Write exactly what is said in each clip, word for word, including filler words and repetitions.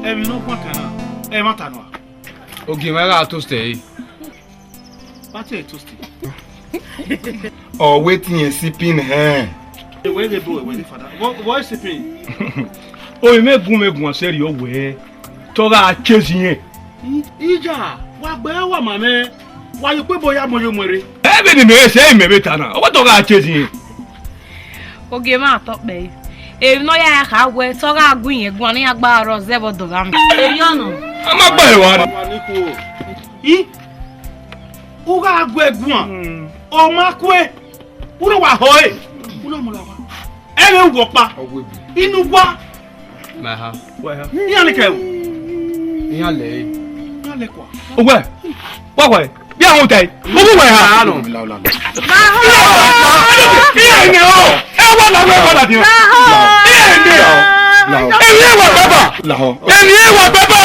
Emwi ne ọ guan kan na, ẹmwata nọ a? Ogie mwẹ gha toast ẹre. Party ẹ toast. Ọ wẹ te irẹn sipping hẹn. Ewẹ ghe do, ewẹ ghe fada. Vbọ, vbọ sipping? Oyi mẹ gun mẹ guan sẹrriọ wẹ, te ọ gha chase irẹn. I, ija, wa gbe wa ma mẹ, wa yo kpe bo ya mo yo mu ẹre. Ẹ vbene mẹ sẹ, imẹ vbe ta na, ọ wẹ te ọ gha chase irẹn. Ogie mwa tọ kpẹre. Emwi ne ọ ya ya kha wẹ, te ọ gha gu irẹn guan ne iran gba rrọọ zẹ vbe ọdọ gha mẹ. Erriọ nọ. A ma gba ẹre wa. I, u gha gu ẹre guan, ọ ma kue, u na wa họ ẹre, u na mu la owa. Ẹre u wẹ ọkpa, inu wa. Mẹ ha. Iran ni kẹ o. Iran lẹ ẹre. Iran lẹ kua. Owẹ, wa wẹ, bi a họn tae. Uwu wẹ ha. Iran ni o. Ẹ wa la wẹ wa la dian. Iran ni o. Emwi ẹ wa baba. Lahọ. Emwi ẹ wa baba.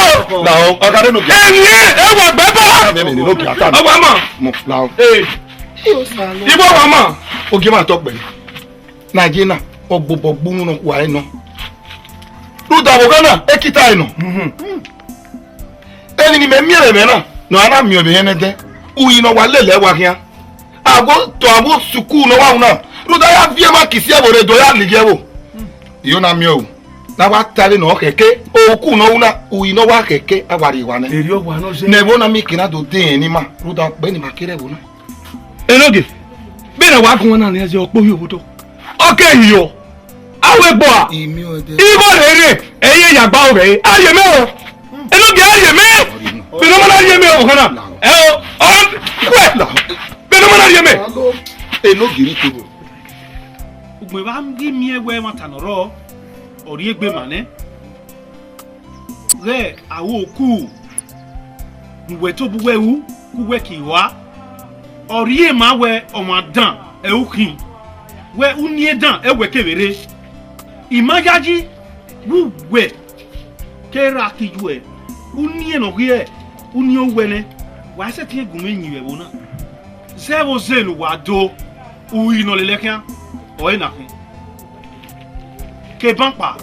Lahọ. Ọga de no bi. Emwi ẹ wa baba. Emwi ni no bi ata. Ọwa ma. Lahọ. Eh. Ibo wa ma. Ogie ma tọ kpẹre. Na ye na, ọ gbobọ gbe unu nọ kua ẹre nọ. Rhunmwuda vbe ọghe na, ekita ẹre nọ. Emwi ne imẹ miẹn vbe ẹmwẹ na, ne ọ ra na miẹn vbe ẹmwẹ nẹdẹ, uyi ne ọ wa lele ẹre wa khian. Agbọn tọ agbọn sukuu ne ọ wa ru na, rhunmwuda ya viọ emwa kisi ẹvbo rre do ya ligi ẹvbo. Iyo na miẹn o, ne a wa ta vbene ọ khẹke, oku ne ọ ru na, uyi ne ọ wa khẹke, a wa rhie wa nẹ. Erriọ wa nọ zẹ. Ne ẹvbo na miẹn eke na do de rẹn ne ima, rhunmwuda ọkpẹ ne ima kere ẹvbo na. Enogie, vbene wa guan na nian zẹ ọkpọ ovbi obodo, ọ ke hiọ, a wẹ gbe ọa. Igho rere, ẹ i re ya gba ọghẹ, a rhie mẹ o. Enogie, a rhie mẹ. Vbene ọ ma na rhie mẹ ọkhan na, ẹ o, ọ, wẹ, vbene ọ ma na rhie mẹ. Enogie rhie tebo. Ugbẹn vbe a ghi miẹn wẹ ẹmwata ne ọ rrọọ, ọ rhie egbe ma nẹ. Ghẹ aro oku ne uwẹ tobọ uwẹ ru, ke uwẹ ke rua. Ọ rhie ma wẹ ọmwa dan ẹ u khin, wẹ uniẹn dan ẹ wẹ kevbe rre. I ma yayi vbe uwẹ ke ra ke iyuẹ, uniẹn ne ọ ghiẹ uniẹn uwẹ nẹ, wa i sẹtin gun mwẹ yin vbe ẹvbo na. Zẹ vbe oze ne uwa do, uhi ne ọ lele khian, ọre na khin. Ke eban kpa,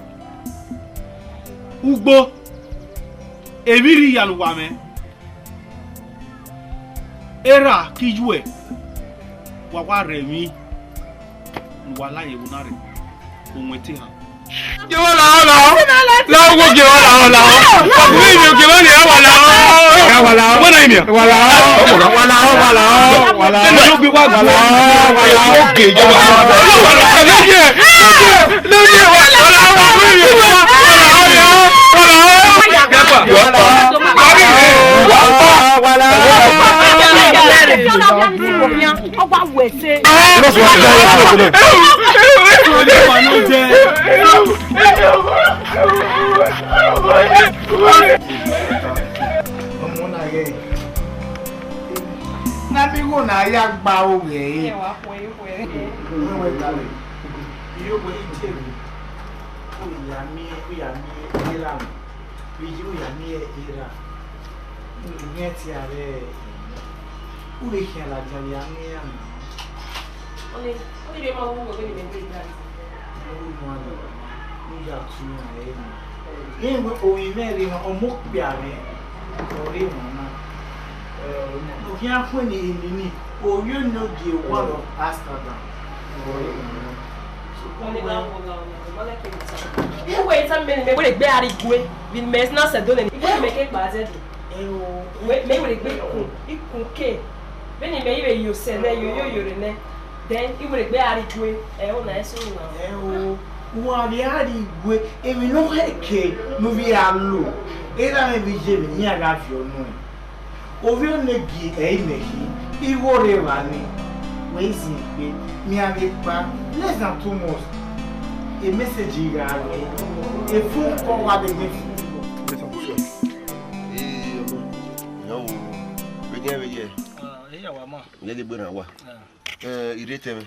ugbo, emwi rri hia ne uwa mwẹ, erha ke iyuẹ, wa wa rre emwi ne uwa la ye ẹvbo na rre, owẹn te han. Gie wa lahọ lahọ. Lahọ wo gie wa lahọ lahọ. Ọkùnrin mi ò gie wa ni ẹ wa lahọ. Ẹ wa lahọ. Wọ́n náà yìí mi. Wa lahọ. Wa lahọ, wa lahọ, wa lahọ. Ẹ ló gbé wá gbọ́. Wa lahọ, wa lahọ. Ó gè jẹ́ wa. Lóye. Lóye wa. Wa lahọ, wa lahọ. Wa lahọ. Wa lahọ. Wa lahọ. Ọ wa wẹ ẹse. Ọmọ na ghẹ, na mi igho na ya gba aro ghẹ re. Wẹ wẹ gba re. Iyo wẹ i te re. Ko ya miẹn, ko ya miẹn, ye ra mẹ. Vbe iye u ya miẹn erha, u rhie tie avbe, u vbe khian ladian vbe a miẹn iran na. Ọni, ọni vbe ma wu wẹ vbene imẹ gbe gba ẹe. Ọ ru wan na, u ya tu iran ẹre na. Rẹn wẹ ovbi mwẹ rre emwa, ọmọ okpia mwẹ, ọ rre emwa na. Ọ khian khuẹn ne emwi ni, ovbi Enogie one of Amsterdam, ọ rre emwa na. Uwẹ i tama mẹ ne imẹ wẹ ne egbe a rrie igue, vbe imẹ na sẹ do nene, igue ne imẹ ke kpa zẹ do. Ẹo. Mẹ, mẹ wẹ ne egbe ikun, ikun ke. Vbene imẹ i vbe ye osẹ nẹ, yo yo yo re nẹ. Then, I wẹ ne egbe a rrie igue, ẹo na eso na. Ẹo, wa vbe a rrie igue, emwi ne ọ khẹke ne u vbe a lo, erha mwẹ vbe iye mwẹ, iran gha viọ nuẹn. Ovbi Enogie ẹ i mẹ khin, igho rre evba nii, wẹ i zin egbe, miẹn avbe ekpa, less than two months, e message gha rre, e phone call wa vbe gbe fi. Ee, ọmọ, yan wo, vbe gẹn vbe ye? Ah, eya wa ma. Ye de gbe na wa. Ah. Eh, irre tẹ mwẹ.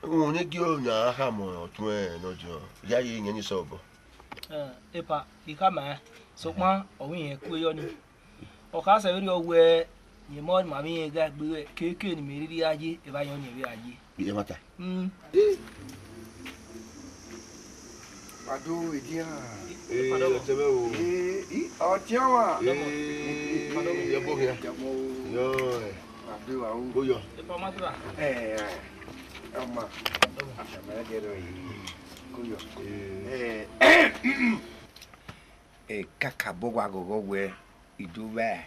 Uhunmwu ne Enogie yan khama ọtuẹn ne ọ diọn, ya ye iyẹn ni sẹ obọ. Eh, epa, I khama ẹn, sokpan ọ wẹ irẹn ku eyọ nii. Ọ kha sẹ vberriọ wẹẹ, rẹn emọ ne ima vbe irẹn gha gbe ruẹ, keke ne imẹ rhirhi gha ye, evba yan ọnii vbe a ye. Ẹmwata. Mm. Ado edian. Ee, ọtẹn mwẹ o. Ee, i, ọtẹn ọmwa. Ee, yọ bo khian. Yọ. Ado wa o. Ko yọ. Ee, ọmwa. Ọmwa gẹrẹ yi. Ko yọ. Ee. Ee, kakabọ wa ghọghọ wẹ, I do vba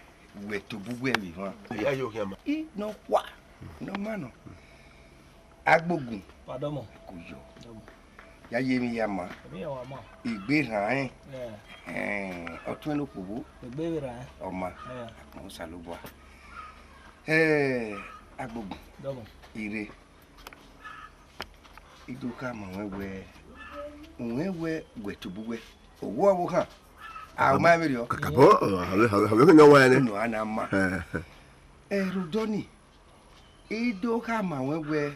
wẹ tobọ uwẹ vbe emwa. Iya yo khian ma. I nọ kua, nọ ma nọ. Agbogun. Padọmọ. Ko yọ. Dọmọ. Ya ye emwi ya ma. Emwi ya wa ma. Igbe rhan ẹn. Ẹ. Ẹn, ọtuẹn ne okhuo vbo? Egbe vbe rhan ẹn. Ọma. Ẹ. Akpọn Osanobua. Ẹ, Agbogun. Dọmọ. Ire. I do khama ruẹn wẹ, uwẹ wẹ wẹ tobọ uwẹ. Owa ọvbokhan. A ma vberriọ. Kakabọ, ọ, a vbe, a vbe, a vbe khin ne ọ wa ẹre. Unu a na ma. Ẹ, ẹ. Ẹ, rhunmwuda ọnii, I do khama ruẹn wẹ,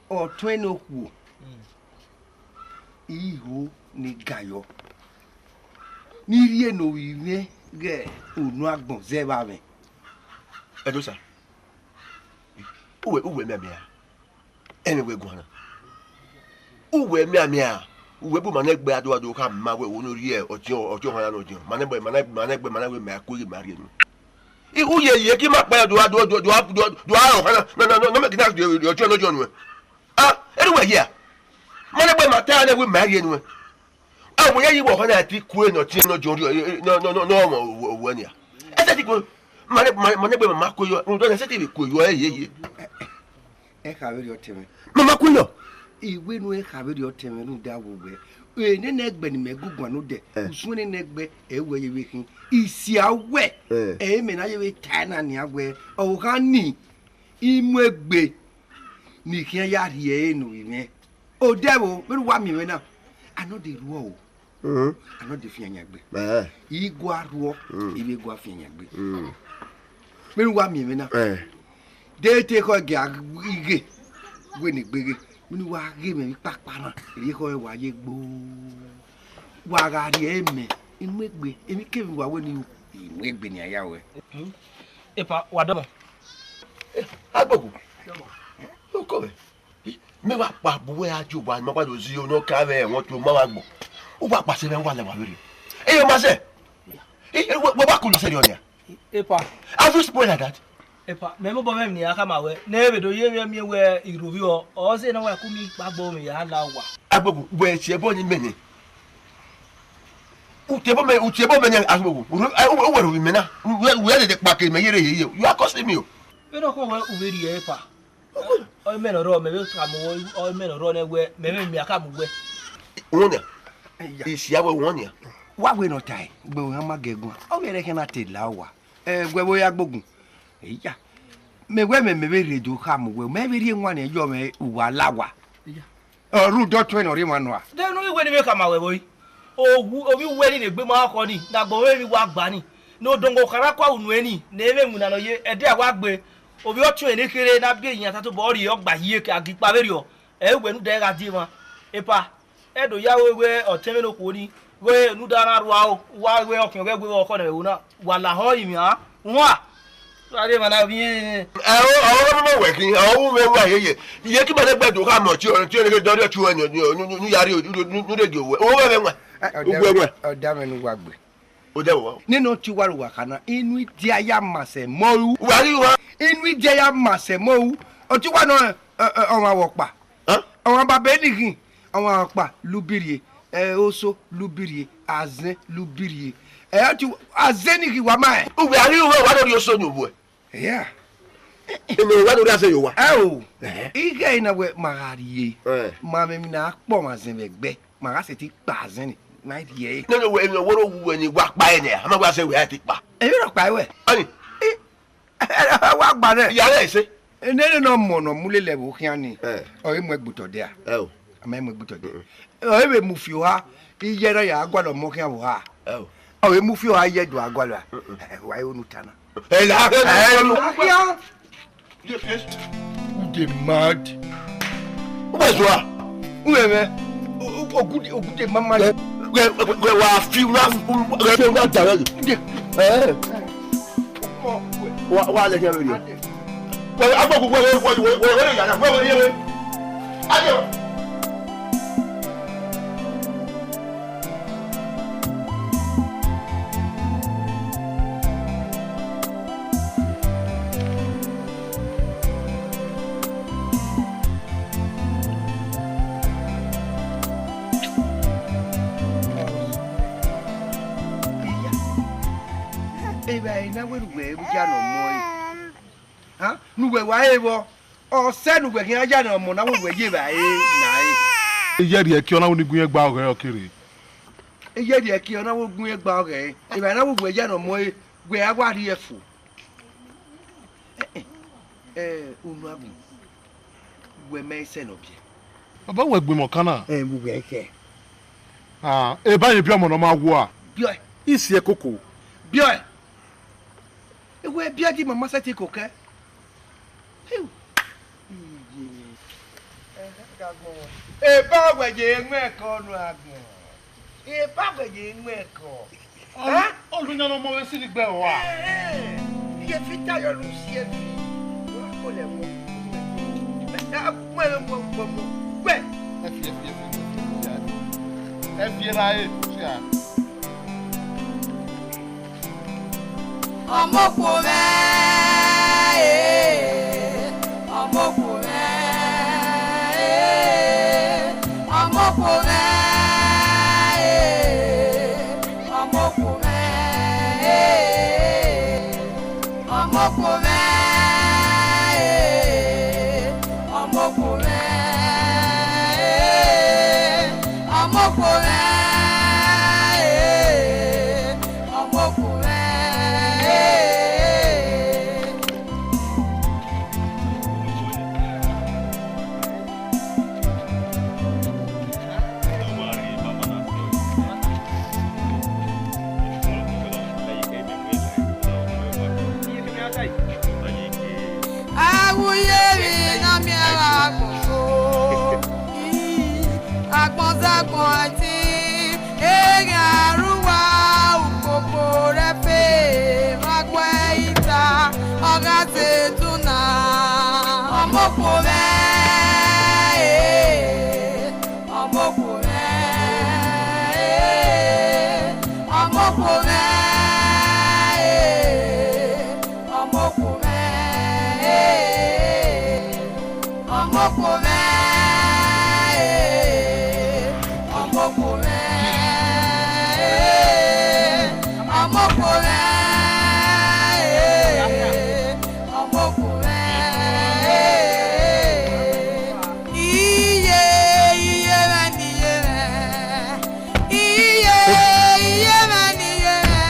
ọtuẹn ne okhuo, I ho ne I ga yọ, ne I rhie ne ovbi mwẹ ghe unu agbọn zẹ vbe amwẹ. Ẹdosa, uwẹ, uwẹ mianmian, ẹmwẹ wẹ guan na. Uwẹ mianmian, uwẹ bu ma nẹ gbe ado ado khama wẹ wo ne ọ rhie ọtiọnrẹn, ọtiọnrẹn ọhan na nọ diọn. Ma nẹ gbe, ma nẹ, ma nẹ gbe, ma nẹ wẹ ma ku ghi ma rhie nuẹn. I, u ye ye ki ma kpa do, do, do, do, do, do, a ọhan na, na, na, na, na, mẹ gina do, do, do, do, do, do, nuẹn. Ah, eri wẹ ye a? Ma nẹ gbe ma ta nẹ wẹ ma rhie nuẹn. A, wẹ ye yi wẹ ọhan na ti ku nọ tie nọ jọ, nọ, nọ, nọ, nọ, nọ, wẹ nia. Ẹ sẹ ti ku, ma nẹ, ma, ma nẹ gbe ma ku yọ, rhunmwuda ẹ sẹ ti vbe ku yọ, ẹ ye ye. Ẹ kha vberriọ ọtẹn mwẹ. Ma ma ku yọ. Iwẹ ne ẹ kha vberriọ ọtẹn mwẹ rhunmwuda vbe wẹ, enene ẹgbẹ ne imẹ gu guan nodẹ, usun enene ẹgbẹ ẹ wẹ ye vbe khin. Isia wẹ, ẹ, mẹ na ye vbe ta ẹna nian wẹ, ọvbokhan ni, I mu egbe ne I khian ya rhie ẹre ne ovbi mwẹ. Odẹ vbo, vbene uwa miẹn mwẹ na, a nọ de rhuọ o. A nọ de fian yan egbe. I gua rhuọ, I vbe gua fian yan egbe. Vbene uwa miẹn mwẹ na, de te ekhọe gie a ghe, wẹ ne egbe ghe. Vbene uwa ghe mwẹ vbe ikpakpa na, erriọ ekhọe wa ye gbo. Wa gha rhie ẹre mẹ, I mu egbe, emwikemwi wa wẹ ne I ru, I mu egbe nian ya ruẹ. Epa, wa dọmọ. Agbogun. Okọ mwẹ. Mẹ wa kpa bu wẹ a ju owa, ma wa do zi ono ka vbe ẹmwẹ ọtuẹn ma wa gbọ. U wa kpa sẹ mwẹ, u wa lẹ wa vberriọ. Ẹ, ma sẹ. Ẹ, ẹ, wẹ, wẹ wa kulu sẹ rriọ nia. Epa. Have you spoiled like that? Epa, mẹ mobọ mwẹ emwi ne I ya khama wẹ, ne ẹ vbe do ye mwẹ miẹn wẹ I rhovbiẹ, ọ sẹ ne wa ku mi kpa agbọn mwẹ ya la owa. Agbogun, wẹ tie ẹbọ ni mẹ nẹ. U tie ẹbọ mẹ, u tie ẹbọ mẹ nẹ, Agbogun. U rho-, ẹ, u, u wẹ rhovbiẹ mẹ na. U wẹ, u wẹ dede kpa ke mẹ ye rre ye ye. You are cursing me o. Vbene ọ khọn wẹ u vbe rhie Epa. Ọ mẹ ne ọ rrọọ, mẹ vbe khama wẹ, ọ mẹ ne ọ rrọọ nẹ wẹ, mẹ vbe miẹn a khama wẹ. Wọ nia. Isia wẹ wọ nia. Wa wẹ ne ọ tae, gbe ohan ma gẹ guan. Ọ vbe rẹ khian na te la owa. Ẹ, wẹ vbe ya Agbogun. Iya. Mẹ wẹ mẹ, mẹ vbe rhie do khama wẹ, mẹ vbe rhie wan ne yọ mwẹ uwa la owa. Ọ rhunmwuda ọtuẹn ne ọ rre emwa nua. De ne u ghi wẹ ne I vbe khama wẹ vbe ọre? Owu, ovbi uwẹ ni ne egbe ma khọ ni, ne agbọn mwẹ emwi wa gba ni, ne odọngo kharha kua unu ẹre ni, ne emwi winna nọ ye, ẹdẹ a wa gbe, ovbi ọtuẹn ne kherhe ne a biẹ iyan ta tobọ rrie ọgba hie ke a gi kpa vberriọ, ẹ i wẹ ne u dẹ gha die emwa. Epa, ẹ do ya wẹ ọtẹn mwẹ ne okhuo ni, wẹ ne u da na rua o, wa wẹ ọkian ọghẹ wẹ ọkhọ ne ẹvbo na, wa lahọ rinmwian, wan. Ra rre emwa na vbiẹn. Ẹ o, ọ ru mẹ wẹ khin, ọ ru mẹ wa yeye. Iye ki ma nẹ gbe do khama ọtiọnrẹn, ọtiọnrẹn ghe dọrriọ ọtiọnrẹn ni, ni, ni, ni ya rrie, ni, ni, ni rre gie owẹ. Ọ ru mẹ wa. Ẹ, ọ da mwẹ, ọ da mwẹ ne uwa gbe. Ọ da mwẹ wa. Nene ọtẹn uwa ru wa kha na, inu idia ya ma sẹ mọ ru. Wa ghi wa. Inu idia ya ma sẹ mọ ru. Ọtẹn uwa nọ, ẹ, ẹ, ọmwa vbe ọkpa. Hẹn? Ọmwa baba ni khin, ọmwa ọkpa lu birrie, ẹ, oso lu birrie, azẹn lu birrie. Ẹ, ọtẹn uwa, azẹn ni khin wa ma ẹ. Uwẹ a ghi ru wa do rrie oso ni obuẹ. Yeah. Ene wa do rrie azẹn ye owa. Ẹ o. Ẹhẹn. Ighẹ na wẹ ma gha rrie. Ẹ. Ma mwẹ emwi ne a kpọ ọmwa azẹn vbe ẹgbẹ. Ma gha sẹtin kpa azẹn ni, ma rhie ẹre. Nene wẹ emwi ne ọ wẹ ro wu wẹ ni wa kpa ẹre nẹ, a ma wa sẹ wẹ a ti kpa. Emwi rhọkpa wẹ. Ani. I, wa gba nẹ. Ya rẹ ẹse. Nene ne ọ mọ ne ọ mu lele ẹvbo khian ni. Ẹ. Ọ i mu ẹgbe otọ dia. Ẹ o. A ma mu ẹgbe otọ dia. Mm. Ọ i vbe mu fi oha, iye na ya gualọ ọmọ khian vbe oha. Ẹ o. Ọ i mu fi oha iye do a gualọ a. Mm-mm. Ẹ, wa i ru ne u ta na. Ẹ la, ẹ la, ẹ la. U dey mad. Where's wa? Where, man? Ogude, ogude mama. Where, where, where, wa fi, wa fi, wa da, wa. U dey. Eh. Wa, wa le here, wa. Wa, wa, wa, wa, ya, wa, wa, wa, ya, wa. Ayo. Evbare na wẹ ne uwẹ ya ne ọmọ ẹre. Ha? Ne uwẹ wa re vbọ? Ọ sẹ ne uwẹ khian ya ne ọmọ na wẹ uwẹ ye evbare na re. Eyẹrriẹ ẹki ọ na wẹ ne I gu irẹn gba ọghẹ ọ kere. Eyẹrriẹ ẹki ọ na wẹ gu irẹn gba ọghẹ. Evbare na wẹ uwẹ ya ne ọmọ ẹre, wẹ a wa rhie ẹfo. Ẹ, ẹ, unu agbọn, wẹ mẹ sẹ ne ọ biẹ. Baba, wẹ gbẹn ọmọ kan na? Ẹ, vbe uwẹ khẹ. Ah, eba ye biẹ ọmọ ne ọ ma wu a? Biẹ ọe. I si ẹkoko. Biẹ ọe. Ewẹ biẹ di mama sẹtin kokẹ. Hiu. Eba wẹ ye mwẹ ẹko unu agbọn. Eba wẹ ye mwẹ ẹko. Ọ, ẹ? Ọ lu yan ọmọ vbe siri gbe wa. Ẹ, ẹ, iye fi ta yọ lu si efi. Wa ko lẹ wo. Ẹ, ẹ, wẹ, wẹ, wẹ, wẹ. Ẹ fi, ẹ fi, ẹ fi, ẹ fi, ẹ fi, ẹ fi ra e, sia. Ọmọ okhuo mwẹ, eh, ọmọ okhuo mwẹ, eh, ọmọ okhuo mwẹ, eh, ọmọ okhuo mwẹ, eh, ọmọ okhuo mwẹ, eh, ọmọ okhuo mwẹ, eh, ọmọ okhuo mwẹ, eh, ọmọ okhuo mwẹ, eh. Awuyevbi ne ọ miẹn vbe agbọn so, agbọn zẹ agbọn ẹtin, eghan rre uwa ukpokpo rre ẹfe, vbe agbọn ẹre ita, ọ gha zẹ edunna. Ọmọ okhuo mwẹ, eh, ọmọ okhuo mwẹ, eh, ọmọ okhuo mwẹ, eh, ọmọ okhuo mwẹ, eh, ọmọ okhuo mwẹ, eh, ọmọ okhuo mwẹ, eh, ọmọ okhuo mwẹ, eh, ọmọ okhuo mwẹ, eh. Iye, iye mwẹ ne iye mwẹ. Iye, iye mwẹ ne iye mwẹ.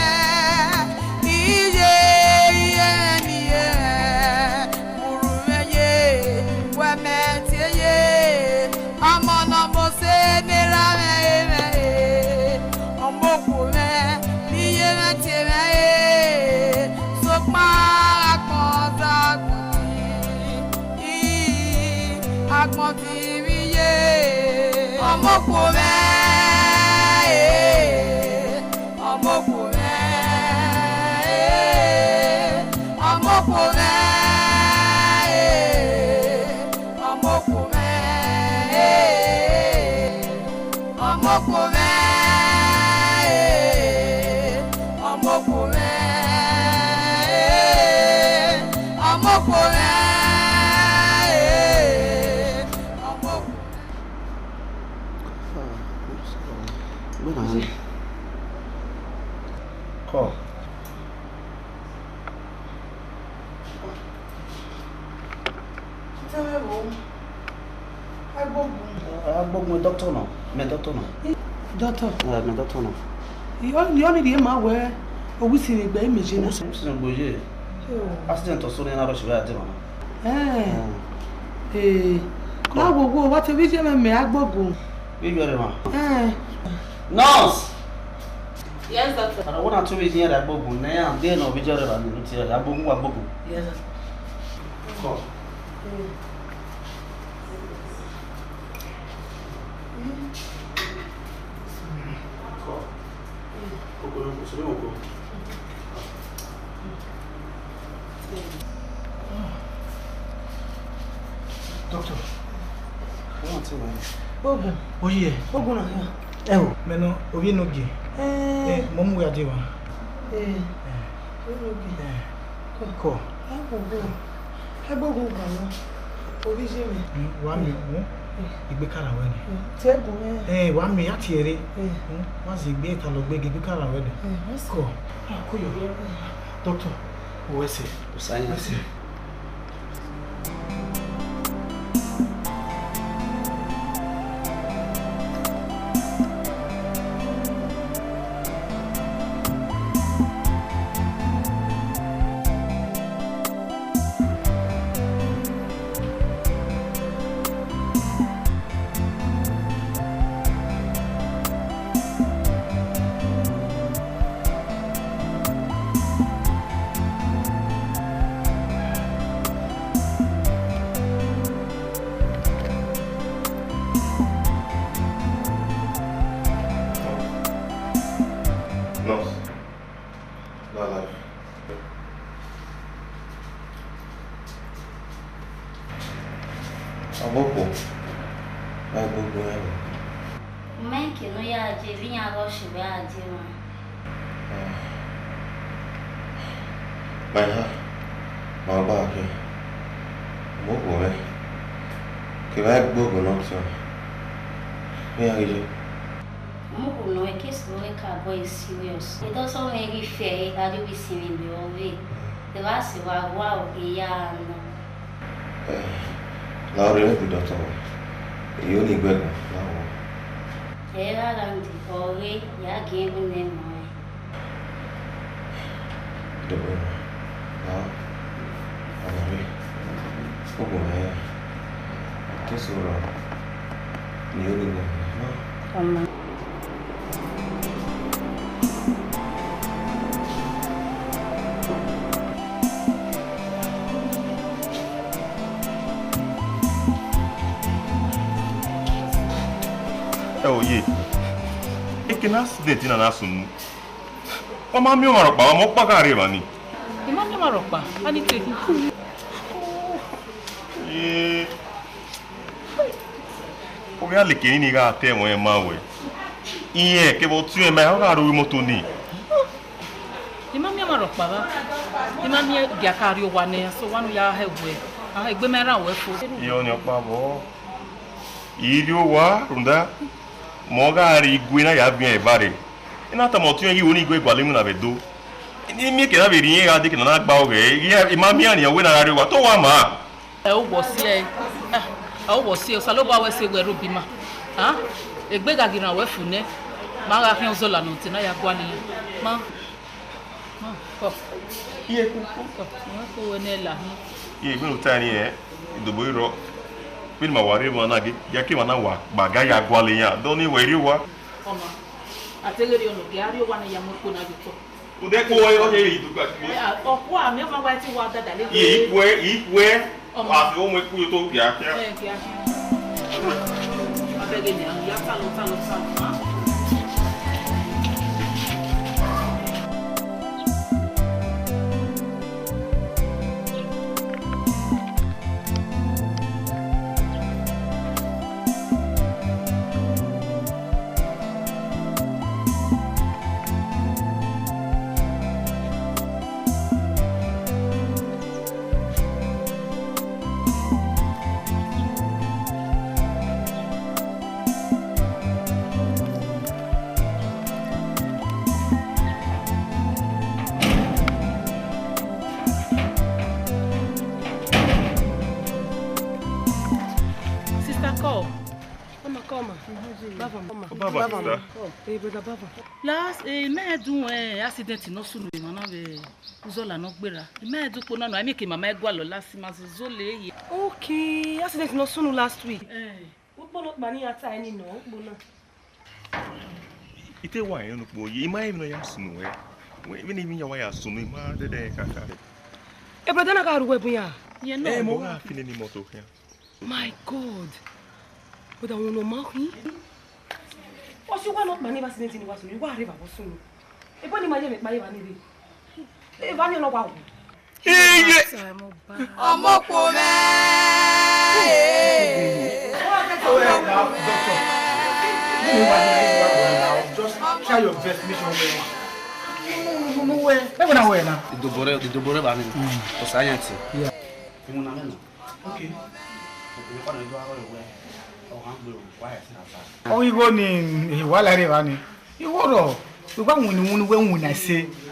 Iye, iye mwẹ ne iye mwẹ. Urhu mwẹ ye, wẹ mẹ tie ye. Ọmọ ne ọ mose ne erha mwẹ re mwẹ re. Ọmọ okhuo mwẹ, ne iye mwẹ tie mwẹ re. Sokpan agbọn zẹ agbọn ẹtin. Agbọn ti vbe iye, ọmọ okhuo mwẹ, eh, ọmọ okhuo mwẹ, eh, ọmọ okhuo mwẹ, eh, ọmọ okhuo mwẹ, eh. Ọmọ okhuo mwẹ, eh, ọmọ okhuo mwẹ, eh, ọmọ okhuo mwẹ, eh, ọmọ okhuo mwẹ. Call. Agbọgun. Agbọgun, doctor nọ, mẹ doctor nọ. Doctor? Eh, mẹ doctor nọ. Ọ ni rhie ma wẹ, owẹ isinmwi gbe imẹ je na. Owẹ isinmwi gbe ye. Accident ọso ne a na rush vbe a dee mwa na. Eh. Eh. Na wo wo, wa te vbe iye mwẹ mẹ Agbọgun. Vbe iye mwẹ mwa. Eh. Nurse! Yes, doctor. Ana wona tu vbe iye rẹ Agbọgun, ne a de nọ vbe iye rẹ ra ni, lu tie rẹ Agbọgun wa Agbọgun. Yes, doctor. Kọ. Kọ. Koko yo ko sori ko. Doctor, I want to know. Ogun. Oye. Ogun na ya. Ẹ o, mẹ nọ, ovbi enogie. Eh. Eh, mọ mu ya die wa. Eh. Eh. Enogie. Eh. Kọ. Agbọgun. Agbọgun gba nọ. Ovbi iye mwẹ. Mm, wa mi, mm, igbe kara wẹ nẹ. Mm, te gun mwẹ. Eh, wa mi, ya tie re. Eh. Mm, wa zẹ igbe ta lọ gbe igbe kara wẹ nẹ. Eh, wa si. Kọ. Ah, ko yo. Eh. Doctor, uwẹ sẹ. Uwẹ sẹ. Nurse, la life. Ọmọkhuo, ma gbogbo ẹre. Mẹ ke ne u ya je, vbe iran gha ọ shi wẹ a je mwa. Ma ha, ma gba khin. Ọmọkhuo mwẹ, kevbe a i gbe ogo ne ọ tiọn, vbe iran ghi ye? Ọmọkhuo nọ, case ne ọ ka bọ serious. Doctor mwẹ ghi fe ẹre, a do vbe sinmwi gbe ọvbehe. Evba sẹ evba wa o, e ya nọ. Eh, la ọrre ne doctor, I yo ni gbe ẹre, la wọ. Ẹ gha gha nde, ọ ghe, ya gie ẹwu nẹ mọ ẹn. Dọgbọ na, na, ọmọ rẹ, ogun rẹ, te so rọ, ni o ni gbọ na. Ọma. Ẹ o ye, ekene accident na na sunu. Ọ ma miẹn ọmwa rhọkpa, ọmọ ọkpa gha rre evba nii. I ma miẹn ọmwa rhọkpa, a ni te khin. Ee, ọ ghi a leke nene I gha ta ẹmwẹ ma wẹ, irẹn kevbe ọtiọnrẹn ma ọ gha ro imoto nii. I ma miẹn ọmwa rhọkpa vba, I ma miẹn gie a ka rrie owa nẹ, so owa ne u ya hẹ wẹ, a egbe ma rhan wẹ fo. Iye ọnii ọkpa vbọ, I rrie owa rhunmwuda mẹ ọ gha rrie igue na ya viẹn evbare. I na tama ọtiọnrẹn ghi ru ne igue gualọ iwinna vbe do. I miẹn eke na vbe rhie irẹn gha dee eke ne a na gba ọghẹ, I ma miẹn arhian wẹ ne a gha rrie owa, te owa maa. Ẹ o wọ si ẹe, ẹ o wọ si ẹe, Osanobua wẹ sẹ wẹ rre obọ ima. Egbe gha ghi rhan wẹ fu nẹ, ma gha khian uzọla ne ọ te ne a ya gualọ iran. Ma, ma, kọ. Iye ku. Kọ, ma ko wẹ ne ẹ la hin. Iye vbene u ta ni rẹn, idobo i rrọọ. Vbene ima wa rre emwa na, gie, gie a ke emwa na wa kpa, gie a ya gualọ iran, dọ ni wẹ rrie owa. Ọma, a te ghe rrie ọnọ, gie a rrie owa ne ya mu ẹko na ye otọ. Udẹ kpo ọre, ọ ye idugba kpo. Ẹ, a, ọkua, mẹ ọma wa ti wa dada le. Iye ikue, ikue. Ọmọ. Wa fi ọmọ ikue yo to kiakia. Ẹ, kiakia. Abẹgẹ ni, ya ta lọ, ta lọ, ta lọ, ha? Sister, call. Mama, call ma. Baba, ma. Baba, sister. Hey, brother, Baba. Last, eh, mẹ dun, eh, accident ne ọ sunu emwa na vbe Uzọla ne ọ gberra. Mẹ dun ukpo na nọ, a miẹn ke mama gualọ last, ma zozo le ye. Okay, accident ne ọ sunu last week. Eh. Ukpo nọkpa ne iran ta ẹre ni nọ, ukpo na. I te wa rẹn ukpo ye, I ma rẹn emwi ne ọ ya sunu wẹ. Wẹ, vbene emwi iran wa ya sunu, I ma dẹdẹ kaka. E brother na gha ru wẹ bun iran? Iye nọ. Eh, mẹ ọ gha fi nene imọto khian. My God. Brother, wọn nọ ma khin. Ọ si uwa nọkpa ni vbe accident ni wa sunu, I wa rre evba vbe ọ sunu. Ebo ni ma ye mwẹ kpa ye evba ni rre. Evba ni ọ nọ wa wu. Iye. Ọmọ kpo mwẹ. Doctor, just try your best, make sure you well. Ẹ wẹ na wẹ na. Idobo rẹ, idobo rẹ ba ni. Osa yan ti. Yeah. Imu na mẹ na. Okay. Ọghe igho ni, ehe wa la rre evba ni. Igho rọ, u gba winna iwinna wẹ winna ẹse.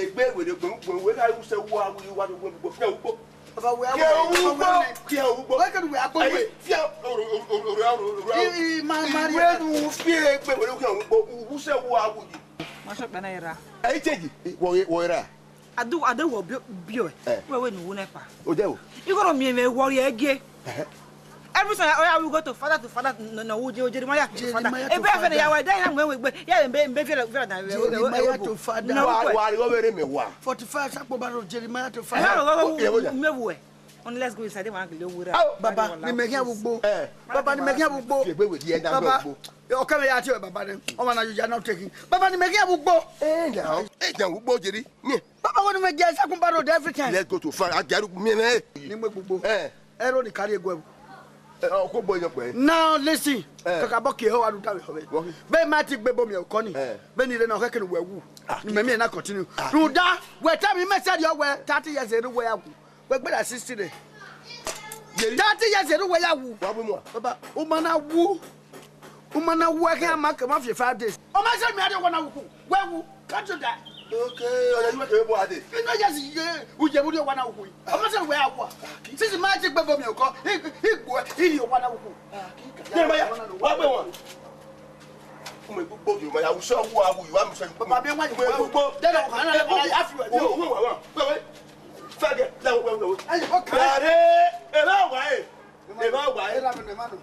egbe were gbe gbe we ka use wa wi wa do gbe gbe fian ugbo. Baba, we are Fian ugbo, fian ugbo. Where can we are going? Fian oro oro oro oro. I, I, ma, ma, Iwe nu fian egbe were fian ugbo. Use wa wi. Ma sọ pé na era. Ẹ i change, wọ wọ ra. Adu adu wọ bio bio. Eh. Wẹ wẹ nu wu nepa. O jẹ o. Igoro miẹn mwẹ wọ rrie gie. Every time, oh yeah, we go to father to father, no, no, we Jeremiah to father. Jeremiah to Ebe fẹ ne father. Ya wa, de ya mwe we gbe, ya mbe mbe fẹ fẹ na we. Jeremiah to father. No, Wa we. Wa ri go vere me wa. Forty-five sakpo ba ro Jeremiah to Eh, father. Wa, wa, wa, Okay, hold on. Me we. Only let's go inside, they want to go with Aw. Baba, ni me khian ugbo. Eh. Baba, ni me khian ugbo. Fi egbe we di ẹ da Baba, ugbo. Ọkọ mi ya ti o baba ne. Ọmọ na you are not taking. Baba, ni me khian ugbo. Eh, now. Eh, now ugbo jeri. Me. Baba, what do we get? Sakun ba ro every time. Let's go to far. I get me me. Ni me ugbo. Eh. Ẹro ni carry egbe. Eh, ọkọ gbo yan pẹ. Now listen. Eh. Kaka bọ ke ho aru dawe ho. What? Be ma ti gbe bo mi ọkọ ni. Eh. Be ni re na ho ke ni wẹ wu. Ah, Ni me mi na continue. Ah, Ruda, we tell me message your way thirty years ago where I wu. We gbe da sixty re. Yeri. Thirty years ago where I wu. Wa gbe mu a. Baba, u ma na wu. U ma na wu ke ma ke ma fi five days. O ma se mi ade wa na wu. Where wu? Can't you die? Okay, ọ̀nà yìí wọ́n kẹ́ bọ́ adé. Iná yẹ sì yé ujẹ múri ọwọ́ náà wù yìí. Ọmọ sẹ́ni wẹ́ àwọ̀. Sísì máa ti gbẹ bọ mi ọkọ. Ìgbò ẹ, ìrì ọwọ́ náà wù. Jeremiah, wá gbé wọn. Ọmọ ìgbógbó yìí, ọmọ yàwó sọ wọ àwù yìí, wá mi sọ ìgbó. Bàbá mi wá yìí. Ọmọ ìgbógbó. Dẹ́nu ọkàn náà lẹ́nu ọkàn yà á fi wẹ̀. Owó, owó wà wà. Wẹ́wẹ́. Fẹ́gẹ̀, lẹ́wọ̀, wẹ́wẹ́, wẹ́wẹ́. Ẹ yìí kọ́ kàn. Yàrá, ẹ bá wà ẹ. Ẹ bá wà ẹ. Ẹ bá mi nà ẹ má nù.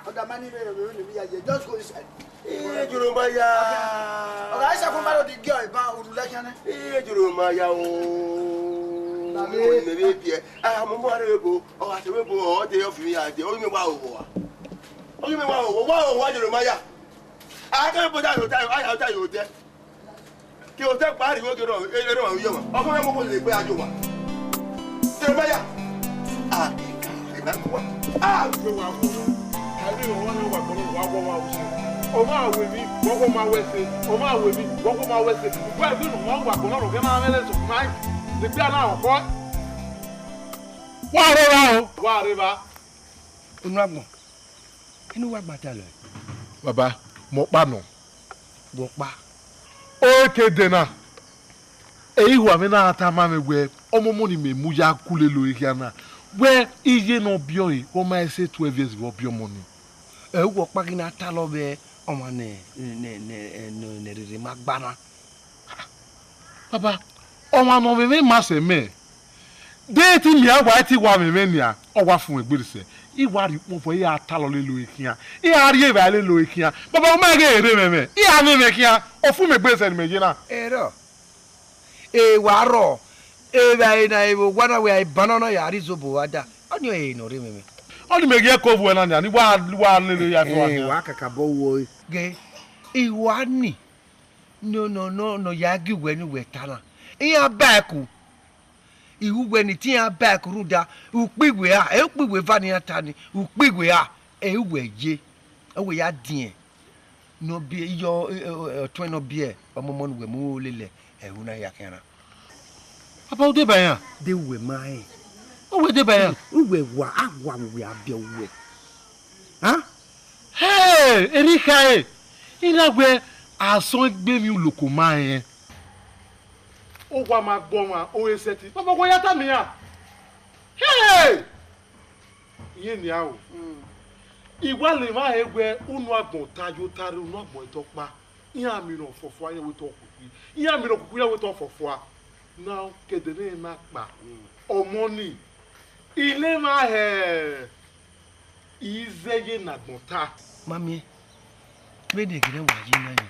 Ọga ma ni vbe, vbe, vbe, vbe ya ye, just go inside. Ee, Jeremiah. Ọga, ẹ sẹ fun ma ro di gi ọ eba, uru lẹ khian nẹ. Ee, Jeremiah o. Mẹ vbe biẹ. Ah, mo mu arre vbe bo. Ọ gha te vbe bo, ọ de ọ fi ya de. Ọ ghi mẹ wa o wa. Ọ ghi mẹ wa o wa, wa o wa, Jeremiah. A ke bo da yo da, a ya da yo de. Ke otọ kpa rhie igho ke rhọ, e, e rhọ iyọmwa. Ọkọ mwẹ mu khuo lele egbe a ye owa. Jeremiah. Ah, ika, ika, wa. Ah, yo wa wo. Ka ri o wa na wa gbọnọ, wa wo ma wo se. Ọ ma wẹ mi, wa wo ma wẹ se. Ọ ma wẹ mi, wa wo ma wẹ se. Wa gbe nu ma wa gbọnọ, ke ma mẹ lẹ so. Ma, de gbe ana ọkọ. Wa rre ra o. Wa rre ra. Unu agbọn. Inu wa gba talọ? Baba, mẹ ọkpa nọ. Wẹ ọkpa? Ọ ke dẹ na. Ẹ i hu amẹ na tama mwẹ wẹẹ, ọmọ ọmọ ni mẹ mu ya ku lele ore khian na. Wẹẹ, iye ne ọ biẹ ọre, ọ ma ẹse twelve years vbe ọ biẹ ọmọ ni. Ẹ i hu ọkpa ghi na talọ vbe ọmwa ne, ne, ne, ne, ne rere ma gba na. Baba, ọmwa ne ọ mwẹ mwẹ ma sẹ mẹ. De te imian wa te wa mwẹ mwẹ nian, ọ wa fun egbe sẹ. I wa rhie ukpọn fo, I ra talọ lele ore khian. I ra rhie evbare lele ore khian. Baba, ọ ma ghe rre mwẹ mwẹ. I ra mwẹ mwẹ khian. Ọ fun mẹ egbe sẹ ne imẹ ye na. Erọ. E wa rrọọ. Evbare na, evbo owa na wẹ a i ban na, ọ na ya rre izobo vbe ada. Ọnii ọre ne ọ rre mwẹ mwẹ. Ọnii mẹ ghi ẹko vuẹ na nian, ne I wa, wa lele ya fua nian. Wa kakabọ ru ẹre. Ghe, I wa ni. No, no, no, ne ọ ya gie uwẹ ne uwẹ ta na. Iran ba ẹku. I ru uwẹ ni te iran ba ẹku rhunmwuda ukpigho ra, ẹ ukpigho eva ne iran ta ni, ukpigho ra, ẹ uwẹ ye. Ọ wẹ ya diẹn. Ne ọ biẹ, iyọ, ẹ, ẹ, ẹ, ọtuẹn ne ọ biẹ, ọmọ ọmọ ne uwẹ mu lele ẹvbo na ya khian na. Baba, u deba iran? De uwẹ ma rẹn? Uwẹ deba iran? Uwẹ wa, a wa vbe uwẹ a biẹ uwẹ. Han? Hey, erha ikhae, I na wẹẹ asọn egbe emwi uloko ma rẹn. Owa ma gbe ọmwa, ore sẹtin. Baba, wa ya tama iran. Hey! Iye nian o. I wa lele emwa hẹ wẹẹ unu agbọn ta ye ota rre, unu agbọn ẹdẹ ọkpa. Iran miẹn ne ọ fọfua, iran wẹ te ọ khuikhui. Iran miẹn ne ọ khuikhui, iran wẹ te ọ fọfua. Na kẹdẹ ne na kpa. Ọmọ ni, I lele emwa hẹ. I zẹ ye ne agbọn ta. Ma miẹn, vbene ẹghẹ ne wa ye na yan,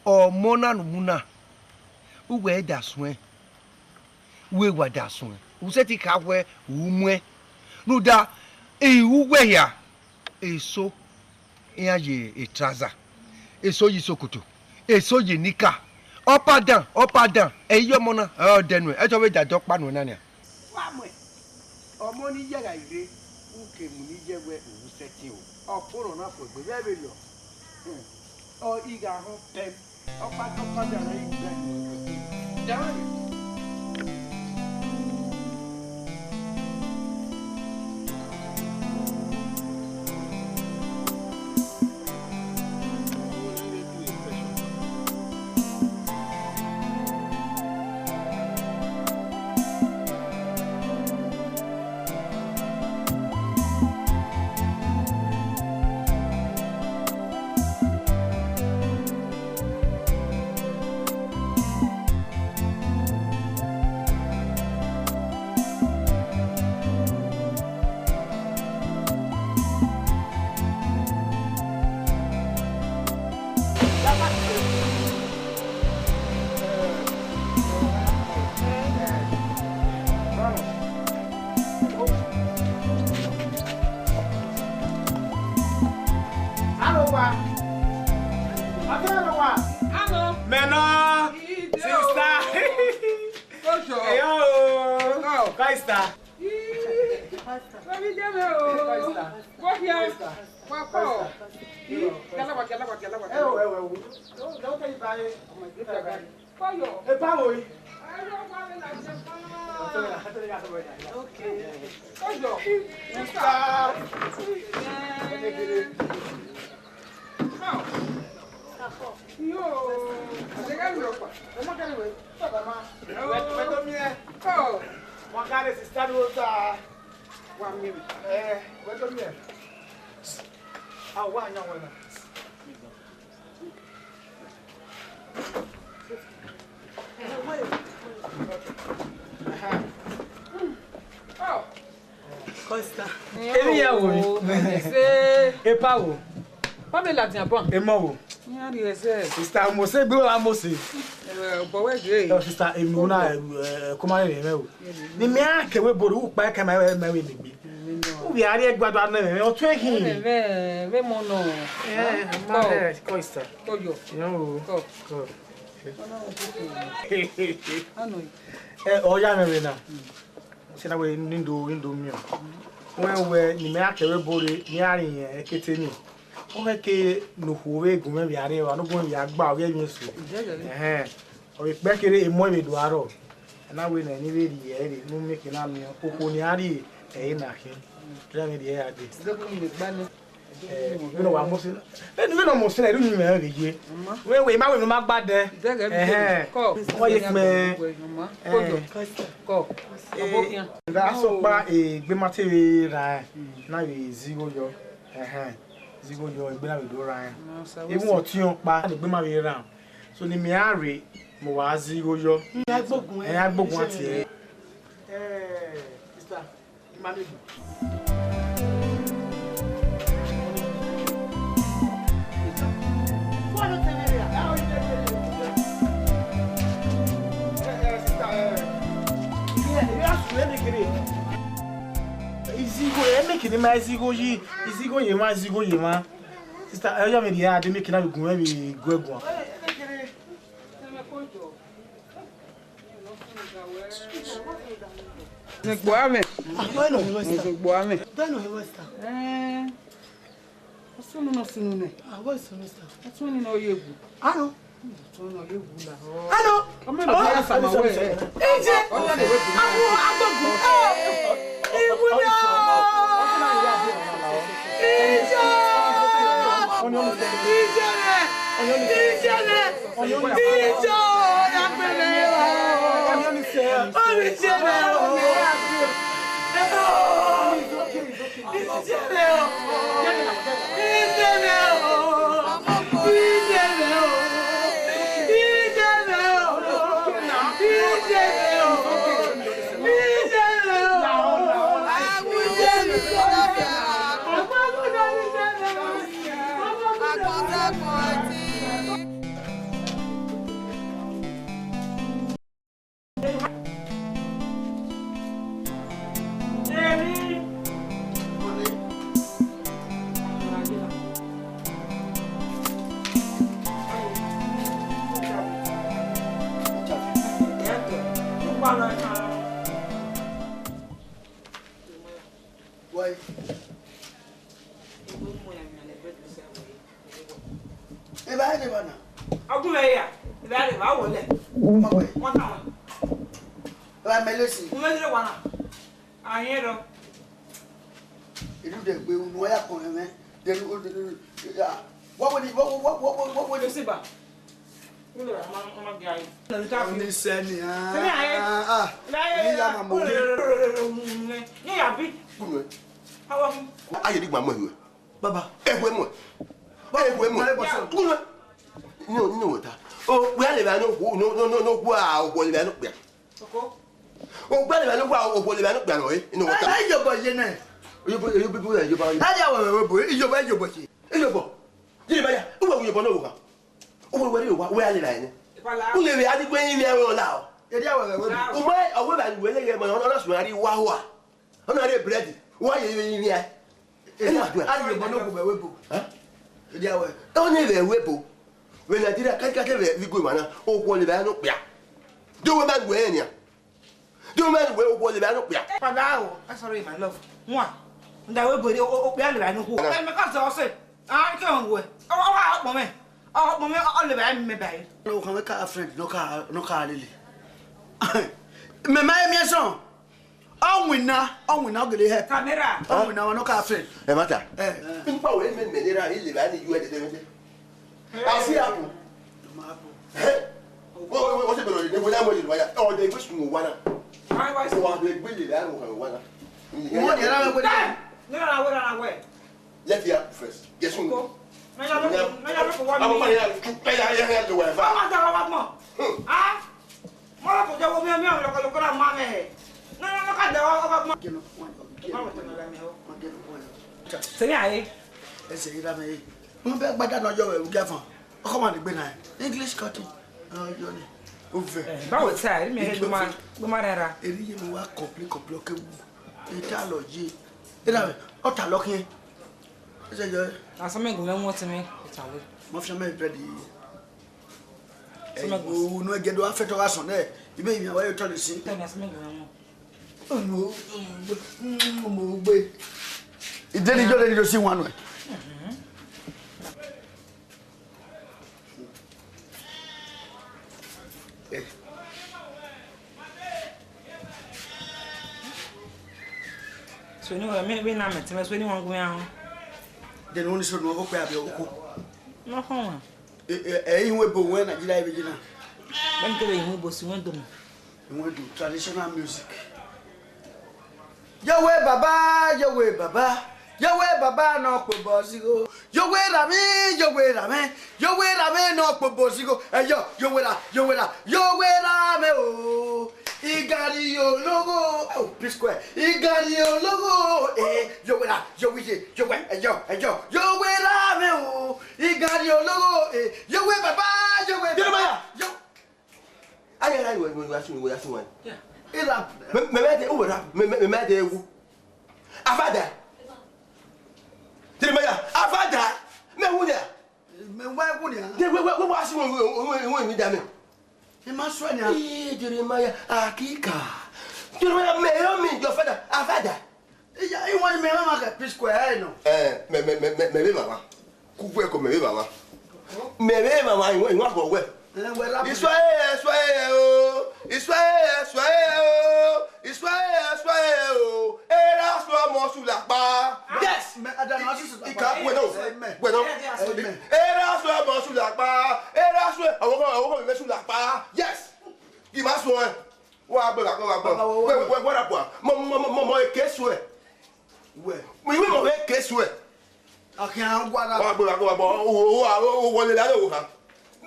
ọmọ na ne u mu na, uwẹ da suẹn, wẹ wa da suẹn, u sẹtin kha wẹ u muẹn, rhunmwuda, I ru uwẹ hia, eso, iran ye trouser, eso ye isokoto, eso ye knicker, up and down, up and down, ẹ i ye ọmọ na, ọ dẹ nuẹn, ẹdẹ ọ vbe da ẹdẹ ọkpa nuẹn na nian. Wa muẹn, ọmọ ni ya gha rre, u ke mu ni ye wẹ u ru sẹtin o. Ọ fo nọ na fo egbe vbe vberriọ. Hmm. Ọ i gha họn pẹm. Ọkpa tọ ọkpa da na i gbe. Da na ye. Alo wa. Alo wa. Alo. Mẹ nọ. Sister. Kojo. Eyo. Kojo. Kai star. Ih, Kai star. Kai star. Kai star. Kai star. Kai star. Ih, galawa, galawa, galawa. Ẹ wo, ẹ wo, ẹ wo. Don't, don't tell you bye. Kojo. Ẹ báwo yìí? Ẹ lọ wá mi láti fún. Okay. Kojo. Sister. Ẹ. Yo, adega mi ọkpa. Ẹ mọ kẹrin wẹ, tọba ma. Wẹ, wẹ to miẹn. Oh. Wọn ká lè sista ló ta. Wa mi. Ẹ, wẹ to miẹn. A wa yan wẹ na. Ẹ, wẹ. Aha. Oh. Costa. Emi ya wo mi. Oh, se. Epa wo. Wa vbe ladian bọ. Emọ wo. Iran rhie ẹzẹ. Sister Mose, gbe wa Mose. Eh, bọ wẹ ghe. Yo, sister, emi wo na, eh, koma rẹ mwẹ wo. Ni mẹ a kẹ wẹ body, u kpa kẹ ma wẹ, ma wẹ mi gbe. U vbe a rhie ẹgbada nẹ mwẹ, ọ tuẹ hin. Vbe, vbe mọ nọ. Eh, ma rẹ, Costa. Ko yo. Yo. Ko. Ko. Ano. Eh, ọ ya mwẹ vbe na. Sẹ na wẹ ne I do, I do miẹn. Wẹ wẹ ne imẹ a kẹ vbe bore, ne I a rhie ekete ni. Ọ khẹke ne okhuo vbe gu mwẹ vbe a rre, ọ ne gu mwẹ vbe a gba, ọ ghi ẹmwẹ eso. Ẹhẹn. Ọ vbe kpẹ kere emọ vbe do arrọọ. Ena wẹ ne I vbe rhie ẹre ne u miẹn eke na miẹn. Okhuo ne a rhie ẹre na khin. Iran vbe rhie ẹre a dee. Eh, vbene ọ wa mose na. Vbene, vbene ọ mose na, erhunmwu mwẹ vbe ye. Wẹ, wẹ, I ma wẹ ne u ma gba dẹ. Ẹhẹn. Ọ ye kpẹn. Kọ. Eh, Abọkian. Asọkpa, eh, egbe ma te vbe rran, na vbe zẹ igho yọ. Ẹhẹn. Zẹ igho yọ, egbe na vbe do rran. Even ọtiọnmwẹ ọkpa, egbe ma vbe rran. So ne imẹ a rre, mu wa zẹ igho yọ. Ẹ ya gbogun, ẹ ya gbogun ati ẹre. Eh, sister. Izigho, ẹ mẹ kene ma izigho yi, izigho ye ma, izigho ye ma. Sister, ẹ ya mẹ dia, de mẹ kene a gun, ẹ vbe gu ẹguan. Zẹgbe amẹ. Zẹgbe amẹ. Ẹẹ. Ọ sunu nọ sunu nẹ. Ọ sunu nọ ye wu. Anu. Ọ sunu nọ ye wu la. Anu. Ọ mẹ nọ ya sama wẹ. Ije. Awu agbogun. Iwu na. Ije. Ije rẹ. Ije rẹ. Ijo, ya gbẹlẹ wa. Oníṣẹ́ rẹ̀ o. Ijo rẹ̀ o. Ijo rẹ̀ o. Why? Eva ẹre evba na. Ọgumwẹ ya, eva ẹre evba wọlẹ. Ọmọ wẹ. Wọn ta wọn. Eva mẹ lesi. Mo mẹ lere wa na. Ayen rọ. Edu de gbe unu ya kọn ẹmẹ. De ru de ru ya. What would what what what what what would you say ba? Oníṣẹ́ ni, ah, ah, ní ìyá màmá òní. Ní ìyá bí. Kúrò ẹ. Aye ni gbàmọ́ ìwé. Baba. Ẹ wé mọ̀. Ẹ wé mọ̀. Baba, ẹ bọ̀ sọ. Kúrò ẹ. Ní o, ní o ta. O, wíwá lè bá ní òkú, ní, ní, ní, ní òkú, ah, òkú lè bá ní òkú. O gbẹdẹ mẹ ló wà, òbò lè mẹ ló gbẹdẹ ọ̀rẹ́ inú wọ́tà. Ẹ yọ̀bọ̀ yé náà. Oyóbó, oyóbó, oyóbó, oyóbó. Ẹ yà wọ̀ wẹ̀ wẹ̀ bò, iyọ̀bọ̀, iyọ̀bọ̀ ṣe. Iyọ̀bọ̀. Yìí bá yà, ó wẹ̀ wẹ̀ yọ̀bọ̀ náà wò kàn. Ó wẹ̀ wẹ̀ rí wà, wẹ̀ á lè rà yẹn. Ó lè rẹ̀ á ní pé yín ní ẹ̀rọ ọ̀la o. Èdè àwọ̀ wẹ̀ wẹ̀ bò. Ọmọ ẹ̀, ọ̀wé bá wẹ̀ lẹ́yìn ẹ̀mọ, ọ̀nà sùn àrí wá wà. Ọ̀nà àrí bírèdì, wọ́n á yẹ yín ní ẹ. Ena dua. Ari yobọ no gu vbe ẹvbo ebo. Ẹ? Edi awẹ. Ọ ni vbe ẹvbo ebo. Vbe Nigeria, kakikaki vbe igue emwa na, okhuo ni vbe anu kpia. Do we ma gu ẹre nian. Do we ma gu ẹre, okhuo ni vbe anu kpia. Father, oh, I'm sorry, my love. Nwa. Nda we bori, o, o, okpia ni vbe anu khuo. Ẹ, mẹ ka zẹ ọse. A, ke họn wẹ. Ọ, ọ, ọ, ọkpọ mẹ. Ọ, ọkpọ mẹ, ọ, ọ lè vbe anu mẹ bae. No, can we call a friend? No call, no call lele. Mẹ ma emiẹn sọn. Ọ winna, ọ winna, ọ gele help. Camera. Ọ winna, ọ nọ ka friend. Ẹ ma ta. Eh. N pa wẹ mẹ mẹ nira, I lè bá ní U S dẹdẹdẹ. A si apu. Ẹ? Wọ́n, wọ́n, wọ́n ṣe bẹ̀rẹ̀ ní wọ́n yà wọ́n yìí wáyà. Ọ̀dọ̀ ìgbé sùn wọ́n wá náà. Wọ́n wá sí. Wọ́n á gbé lè láàrú kan wá náà. Wọ́n yẹ lára wọ́n dé. Nira na wẹ́, nira na wẹ́. Let it happen first. Guess who? Mẹ ya lọ, mẹ ya lọ fọ wá mi. Àwọn ọmọ yẹn, ẹ ya, ẹ ya, ẹ ya lọ wẹ̀ fà. Ọmọ àti àwọn ọmọ. Hmm. Ah? Mo lọ fọ jẹ wo mi, mi, mi, lọkọ, lọkọ, na ma mẹ. No, no, no, ka da wa, wa, wa. Sẹ vbe a re? Ẹsẹ ghi ra mẹ re. Wẹ bẹ agbada ne ọ yọ vbe ugia fan. Ọkhọ ma ni gbe na English cutting. Ọ yọ ni. Ovẹ. Eh, báwo sẹ, ẹ ri mẹ gbe ma, gbe ma rẹn ra. Eri ye mi wa complain, complain ke wu. Eta lọ ye. Era mẹ, ọ ta lọ khian. Ẹsẹ yọ. Asọ mẹ gun mẹ wọn ti mi, eta lọ. Mo fi mẹ bread yi. Asọ mẹ gun. Ẹ wo, no ẹgẹ do afẹ tọ gha sọn nẹ. Ibe yi mi wa yo tọ le si. Tẹ mi asọ mẹ gun mẹ wọn. Ọmọ ogbe. Ideni yo, ideni yo si wan nuẹ. So ni wẹ, mẹ vbe na mẹ tẹmẹ, so ni wọn gun iran. Deni wọn ni so nu ọkpẹ abi ọkọ. No họn wan. Ẹ, ẹ, ẹ, iwin ebo wẹ Nigeria ebe je na. Bẹ́ẹ̀ ni kebe iwin ebo si wẹ domo. Iwin do traditional music. Yowe baba, yowe baba, yowe baba nọ kpobọ zigho. Yowe ra mẹ, yowe ra mẹ, yowe ra mẹ nọ kpobọ zigho. Ẹyọ, yowe ra, yowe ra, yowe ra mẹ o. Igari ologho, oh, P Square. Igari ologho, eh, yowe ra, yowe ye, yowe, ẹyọ, ẹyọ, yowe ra mẹ o. Igari ologho, eh, yowe baba, yowe baba. Jeremiah! Yo. Aye, aye, we, we, we asu, we asu, we. Yeah. Ira. Me, me, me de, uwe ra, me, me, me, me de wu. Avada. Jeremiah, avada. Me wu ya. Me wa wu ya. De, we, we, we, we asu, we, we, we, we, we, mi da me. I ma suẹ nian. Ee, Jeremiah, akika. Jeremiah, me, yo, me, your father, avada. Iya, iwẹn mẹ mama kẹ P Square ẹ nọ. Ẹ, mẹ, mẹ, mẹ, mẹ, mẹ vbe mama. Kugbe ko mẹ vbe mama. Mẹ vbe mama iwẹn, iwẹn akọ wẹ. Ẹ, wẹ ra. Isuae, isuae o. Isuae, isuae o. Isuae, isuae o. Era suẹ ọmọ sulakpa. Yes. Mẹ, ada na susu. Ika, wẹ nọ. Amen. Wẹ nọ. Amen. Era suẹ ọmọ sulakpa. Era suẹ, ọwọ kan, ọwọ kan mẹ sulakpa. Yes. Ima suẹ. Wa gbe gha, wa gbe. Baba, wa, wa, wẹ, wa. Wẹ, wẹ, wẹ ra bua. Mọ, mọ, mọ, mọ, mọ, eke suẹ. Wẹ. Mọ, iwe mọ, eke suẹ. Akhian wa ra. Wa gbe gha, wa, wa. O, o, o, o, wọle la, o, ha.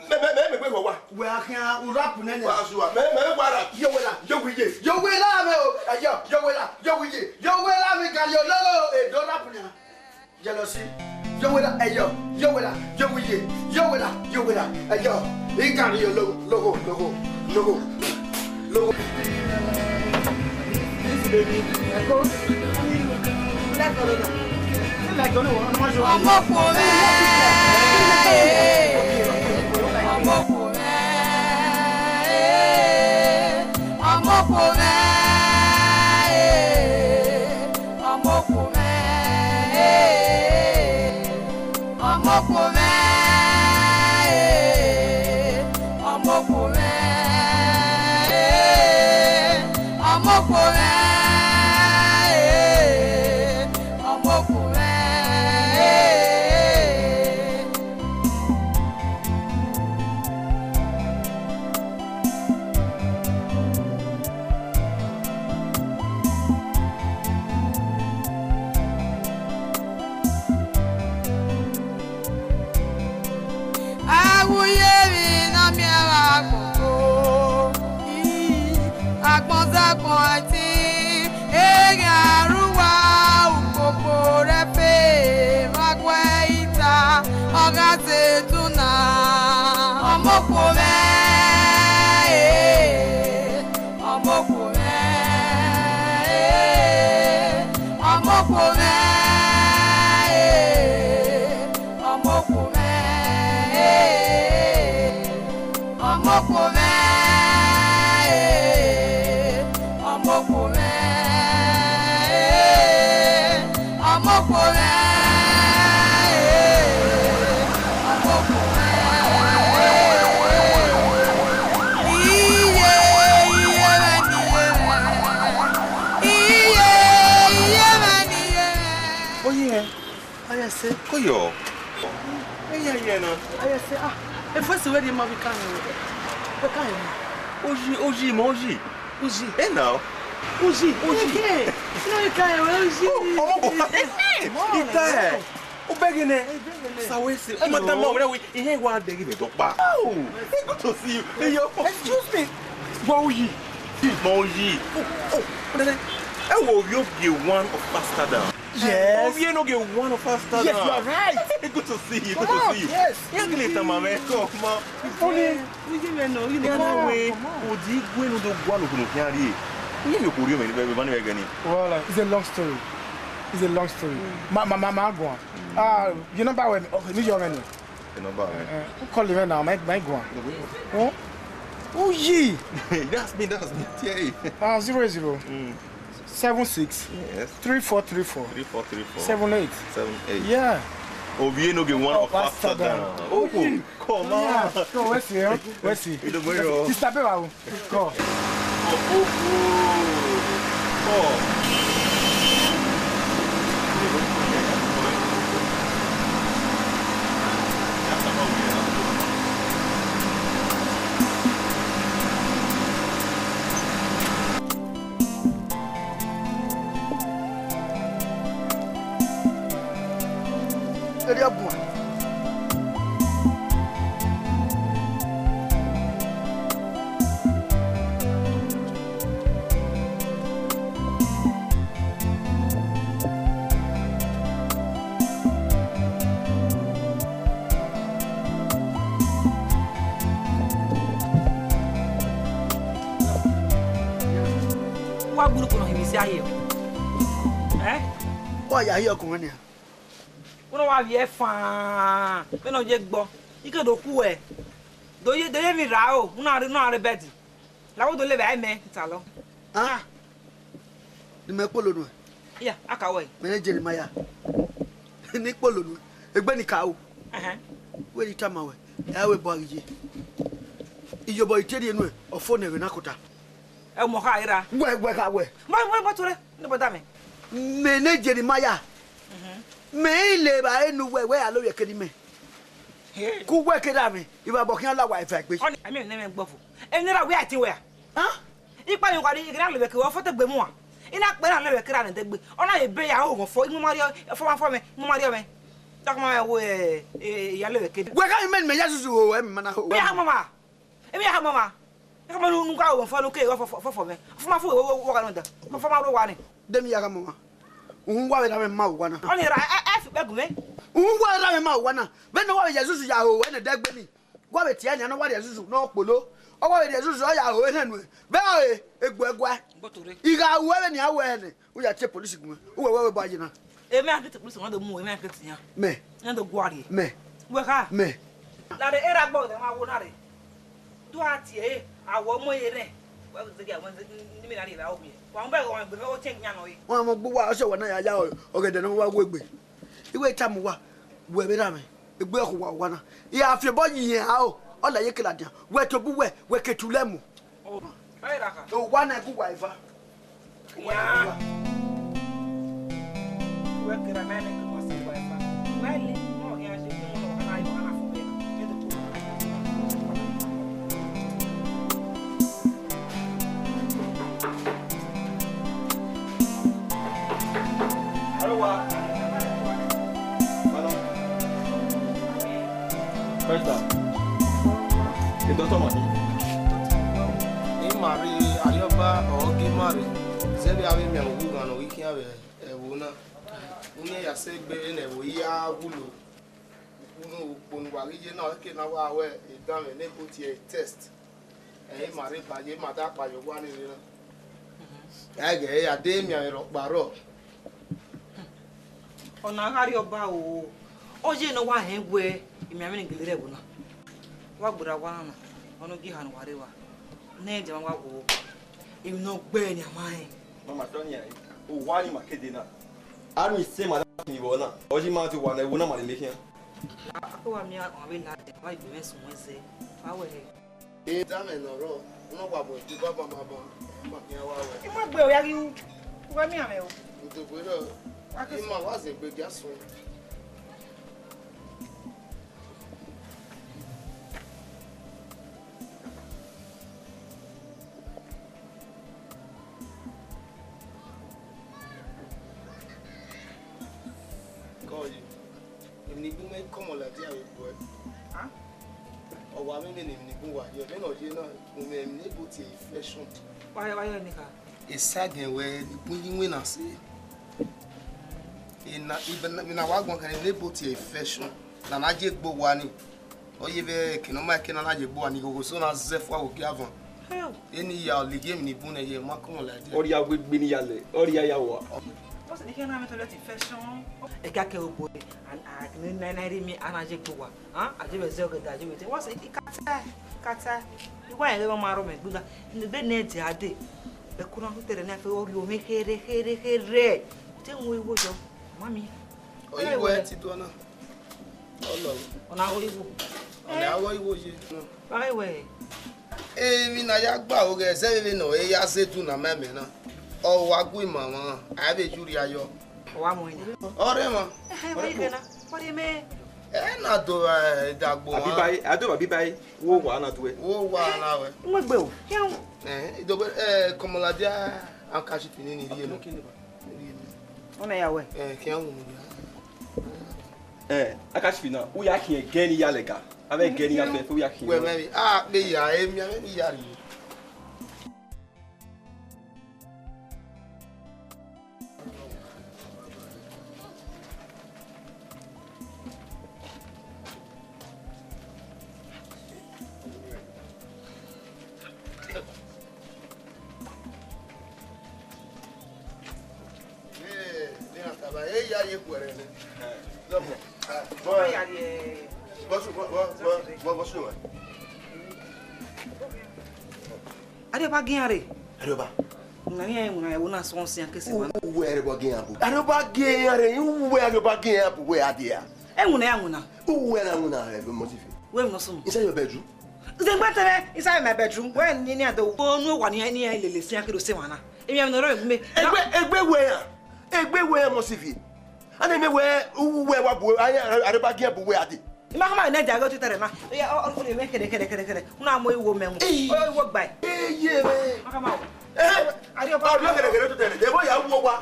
Mẹ, mẹ, mẹ, mẹ, gbe wa. Wẹ akhian u rap nene. Wa suwa. Mẹ, mẹ, wa ra. Yo, wẹ la. Yo, wi ye. Yo, wẹ la, mẹ o. Ẹyọ, yo, wẹ la. Yo, wi ye. Yo, wẹ la, mi ka yo, lo, lo, e do rap na. Jealousy. Yo wera, ẹyọ, yo wera, yo wiye, yo wera, yo wera, ẹyọ. Igari yo logo, logo, logo, logo, logo. Ọmọ kò rẹ. Ọmọ kò rẹ. Ọmọ kò rẹ. Ọmọ kò rẹ, ọmọ kò rẹ, ọmọ kò rẹ, ọmọ kò rẹ, ọmọ kò rẹ. Awuyevbi ne ọ miẹn vbe agbọn ko, agbọn zagbọn ẹtin, eghan rre uwa ukpokpo rẹ fe, vbe aguẹ ita, ọ gha zẹ etu na, ọmọ kò rẹ, ọmọ kò rẹ, ọmọ kò rẹ, ọmọ kò rẹ, ọmọ kò rẹ, ọmọ kò rẹ, ọmọ kò rẹ, ọmọ kò rẹ. Iye, iye mwẹ ne iye mwẹ. Iye, iye mwẹ ne iye mwẹ. Oyi hẹ? Ayese. Koyo. Eya ye na. Ayese, ah, e voice wẹ rhie ma vbe ka hẹ. Vbe ka hẹ. Oyi, oyi, ma oyi. Uyi. E na. Uyi. Uyi. Eke. No, e ka hẹ, uyi. Oh, ọmọ bọ. Ita ẹ. Ubẹghe nẹ. Sa wẹ se. Madam, ma wẹ wẹ. Ihe wa de ghi vbe dọkpa. Oh, it's good to see you. Hey, yo. Excuse me. Wa uyi. Ma uyi. Oh, oh, nene. Ẹ wo, ovbi ogie one of Amsterdam. Yes. Ovbi enogie one of Amsterdam. Yes, you are right. Good to see you. Come on, good to see you. Yes. Iran gele tama mwẹ, come on. Funny. Ujie mwẹ nọ, ujie mwẹ nọ. Come on. Odi igue ne u do gualọ okhuo ne u khian rrie. Iye vbe okhuo rhie mwẹ ni, vbe, vbe, vbe, vbe, vbe ni. Well, uh, it's a long story. It's a long story. Ma, ma, ma, ma guan. Ah, your number wẹ, okay, ni yọ mwẹ nẹ. Your number wẹ. Eh, who call mwẹ now? My, my guan. Huh? Who ye? That's me, that's me. Thierry. Ah, zero zero. Mm. Seven six. Yes. Three four three four. Three four three four. Seven eight. Seven eight. Yeah. Ovbi enogie one of Amsterdam. Oh, come on. Yeah. So, where's he, huh? Where's he? Sister Bewa. Come. Oh, oh, oh. Oh. Erriọ bua. Wa gbe urhukpẹ nọ hin vbe isi aye. Ẹ? Wa ya hiẹ ọkun mwẹ nian. Wẹ ne ọ wa vbiẹ fan, vbene ọ ye gbọ, I ke do khuẹ. Do ye, do ye emwi ra o, u na rre, u na rre bed. La wo do lele evbare mẹ, talọ. Ah, ne imẹ kpolo nuẹn. Iya, a ka wẹ. Mẹ ne Jeremaia. Ne I kpolo nuẹn. Egbe ne I ka ru. Ẹhẹn. Wẹ ne I tama wẹ, ẹ i re obọ a ghi ye. Iyobọ I te rhie nuẹn, ọ fo nẹ vbe na kota. Ẹ mọ kha ra. Wẹ, wẹ kha wẹ. Mọ, mọ, mọ, to re, ne bọda mẹ. Mẹ ne Jeremaia. Mhm. Mẹ i le evbare ne uwẹ, wẹ ya lo vbe ẹkẹn imẹ. He. Ku wẹ ke da mẹ, ivbabọ khian la wa eva egbe. Ọni, amẹ ne mẹ gbọvo. Ẹ ne ra wẹ a tin wẹ a? Hàn? Ikpa ni wa ri, I gha na lele vbe ẹkẹn, ọ fo te gbe mu a. I na kpe na lele vbe ẹkẹn ra nẹ degbe. Ọ na ye ebe ya ho ghọn fo, I mu ma rriọ, fo ma fo mẹ, I mu ma rriọ mẹ. Dọkọ ma mẹ wo, ẹ, ẹ, ya lele vbe ẹkẹn. Wẹ gha mẹ ne mẹ ya zuzu ho, ẹ mẹ ma na ho. Mẹ ya ha mama. Emwi a ha mama. Ẹ ka ma nu, nu ka ho fọ nu ke fọ, fọ, fọ, fọ mẹ. Fọ ma fo wo, wo, wo gha nọ da. Fọ, fọ ma ro wa ni. Demi ya gha mama. Uhun wa vbe da mẹ ma owa na. Ọni ra, ẹ, ẹ, fi kpẹ gu mẹ. Uhun wa vbe da mẹ ma owa na. Vbene wa vbe ya zuzu ya ho, ẹnẹ dẹ gbe ni. Wa vbe tie ẹnẹ ne wa rhie zuzu ne ọ kpolo. Ọ wa vbe rhie zuzu, ọ ya ho enẹ nuẹn. Vbe ọ re, egbe ẹguae. Gboto re. I gha ru ẹvbe ne iran ru ẹre nẹ, u ya tie police gu mwẹ. U wẹ wẹ wẹ ba ye na. Emwi a ke te police, wan do mu, emwi a ke te yan. Mẹ. Yan do guarre. Mẹ. Wẹ kha. Mẹ. Lare era gbọ de ma wo na re. Do a tie, a wọ ọmọ ye rẹ. Wa ze gẹ, wa ze, ni mi na re la omi. Wa mbe wa gbe o change yan nọ ye. Wa mo gbe wa, ọsẹ wa na ya ya ọgẹdẹ ne wa wo egbe. Iwe ta mu wa, wẹ vbe ra mẹ. Egbe ọkhu wa wa na. I a fi obọ yi yẹn a o, ọ la ye kela dian. Wẹ to bu wẹ, wẹ ke tu lẹ mu. Oh, right, Raka. O wa na gu wa eva. Wa na gu wa. Wẹ kera mẹ ne ke wa se wa eva. Wẹ le, mo ya se ku mo na yo ana fu be. Aro wa. Madam. First time. The doctor man. I ma rri Arriọba ọ ghi ma rre. Zẹvbe avbe emianmwẹ ughughan ne ọ ghi khian vbe ẹvbo na. Umiẹn ya sẹ egbe vbene ẹvbo hia wulo. Unu ukpo ne uwa ghi ye na, ọ ke na wa wẹ edanmwẹ ne ebo tie test. Ẹ i ma rre ba ye, ma da kpa ye owa ni rre na. Ẹghẹ ya de emianmwẹ rhọkpa rrọọ. Ọna gha rrie ọba o, ọ ye ne ọ wa rẹn wẹ emianmwẹ ni gele rre ẹvbo na. Wa gberra owa na na, ọ ne ọ gie eha ne uwa rre evba, ne ẹdẹ ma wa wo emwi ne ọ gbe ẹre ne a ma rẹn. Mama, tọ nian, owa ni ma kede na. Aro isẹn ma da khin vbe ọna, ọ ye ima te owa na, ẹvbo na ma lele khian. A ko wa miẹn ọmwa vbe ladian, wa gbe mwẹ sunu ẹzẹ, wa wẹ hẹ. Edanmwẹ ne ọ rrọọ, ne ọ wa bu ẹdẹ baba baba, ma khian wa wẹ. I ma gbe, ọ ya ghi ru, u gha miẹn mwẹ o. Odogbe rrọọ, wa ke ima wa zẹ egbe gia sunu. Kọ ye, emwi ne I bu mwẹ i kọmọ ladian vbe egbe ẹre. A? Ọ wa mwẹ emwi ne emwi ne I bu wa ye, vbene ọ ye na, u mwẹ emwi ne ebo tie infection. Wa ye, wa ye ne ka. Esagiẹn wẹ ne I gun iye iwinna sẹ. Ena, ibe na, ibe na wa guan khan ne ebo tie infection. Na na je gbe owa ni. Ọ ye vbe eke ne ọ ma eke na na je gbe owa ni, ghogho so na zẹ fua vbe ogiavan. Hell. Eni ya ọ lighi emwi ni bun nẹ ye, ma kọmọ ladian. Ọ rhia wegbe ni ya lẹ, ọ rhia ya wa. What's the kind of toilet infection? Eke ake obo, and I can na na ri mi, ana je gbe owa. Hàn, a je vbe zẹ ọgẹdẹ, a je vbe te. What's it? Ikata, ikata. Iwa yẹn ghẹ ma rọ mẹ gbe igha. Ebe ne ẹdia dee. Ẹko na ru tere ne a fe, ọ rhie omẹ kherhe, kherhe, kherhe. Te mu igho yọ, ma mi. Ọ ye igho ẹre ti do na. Ọ lọ. Ọ na ghọ igho. Ọ na ghọ igho ye. Wa ghe wẹ. Emwi ne a ya gba aro ghẹ zẹ vbene ọ ya zẹ edu na ma mẹ na. Ọ wa gu ima mwa, a vbe ju rhia yọ. Ọ wa mu ẹn. Ọ rre mwa. Ẹhẹn, wa ghe na. Wa rhie mẹ. Ẹ na do vba ẹdagbo mwa. Abibae, a do vba Abibae, wo wa na do ẹ. Wo wa na wẹ. Mu egbe o. Kẹn. Ẹ, idogbe, ẹ, kọmọladia handkerchief ni ni rhie nọ. Ọna ya wẹ. Ẹ, kẹn wo mu ya. Ẹ, handkerchief na, u ya khian ẹgẹ ne I ya lẹga. Avbe ẹgẹ ne I ya fẹ, u ya khian. Wẹ mwẹ vbe, a, kpe ya, emwi avbe ne I ya rhie. Ẹ, ne a tama, ẹ ya ye kuẹrẹ nẹ. Lọmọ. Bọ ya ye. Bọ su, bọ, bọ, bọ, bọ, bọ su wa. Arriọba gie iran rre. Arriọba. Iwinna iran, iwinna ẹvbo na sọn sian kese wa. Uwẹ Arriọba gie iran bu. Arriọba gie iran rre, uwẹ Arriọba gie iran bu wẹ a dia. Ẹ winna, ẹ winna. Uwẹ na winna, ẹ, Mọsifi. Wẹ winna sunu. Inside your bedroom. Zẹ gba tẹrẹ, inside my bedroom. Wẹ ni, ni a do. Onu wa ni, ni a lele sian kiro se wa na. Emi a no ro me. Egbe, egbe wẹ ya. Egbe wẹ ya, Mọsifi. Ana mẹ wẹ, uwẹ wa bu, Arriọba gie iran bu wẹ a dia. I ma khama ne ẹdia ghe otitẹ rẹ na. Ọ, ọ, ọ, mẹ kẹrẹ, kẹrẹ, kẹrẹ, kẹrẹ. U na mu igho mẹ mu. Ee. Ọ, igho gba ẹ. Ee, ye mẹ. Ma khama o. Ẹ, Arriọba. Arriọba kẹrẹ, kẹrẹ, otitẹ rẹ. Dẹ vbọ ya wu owa.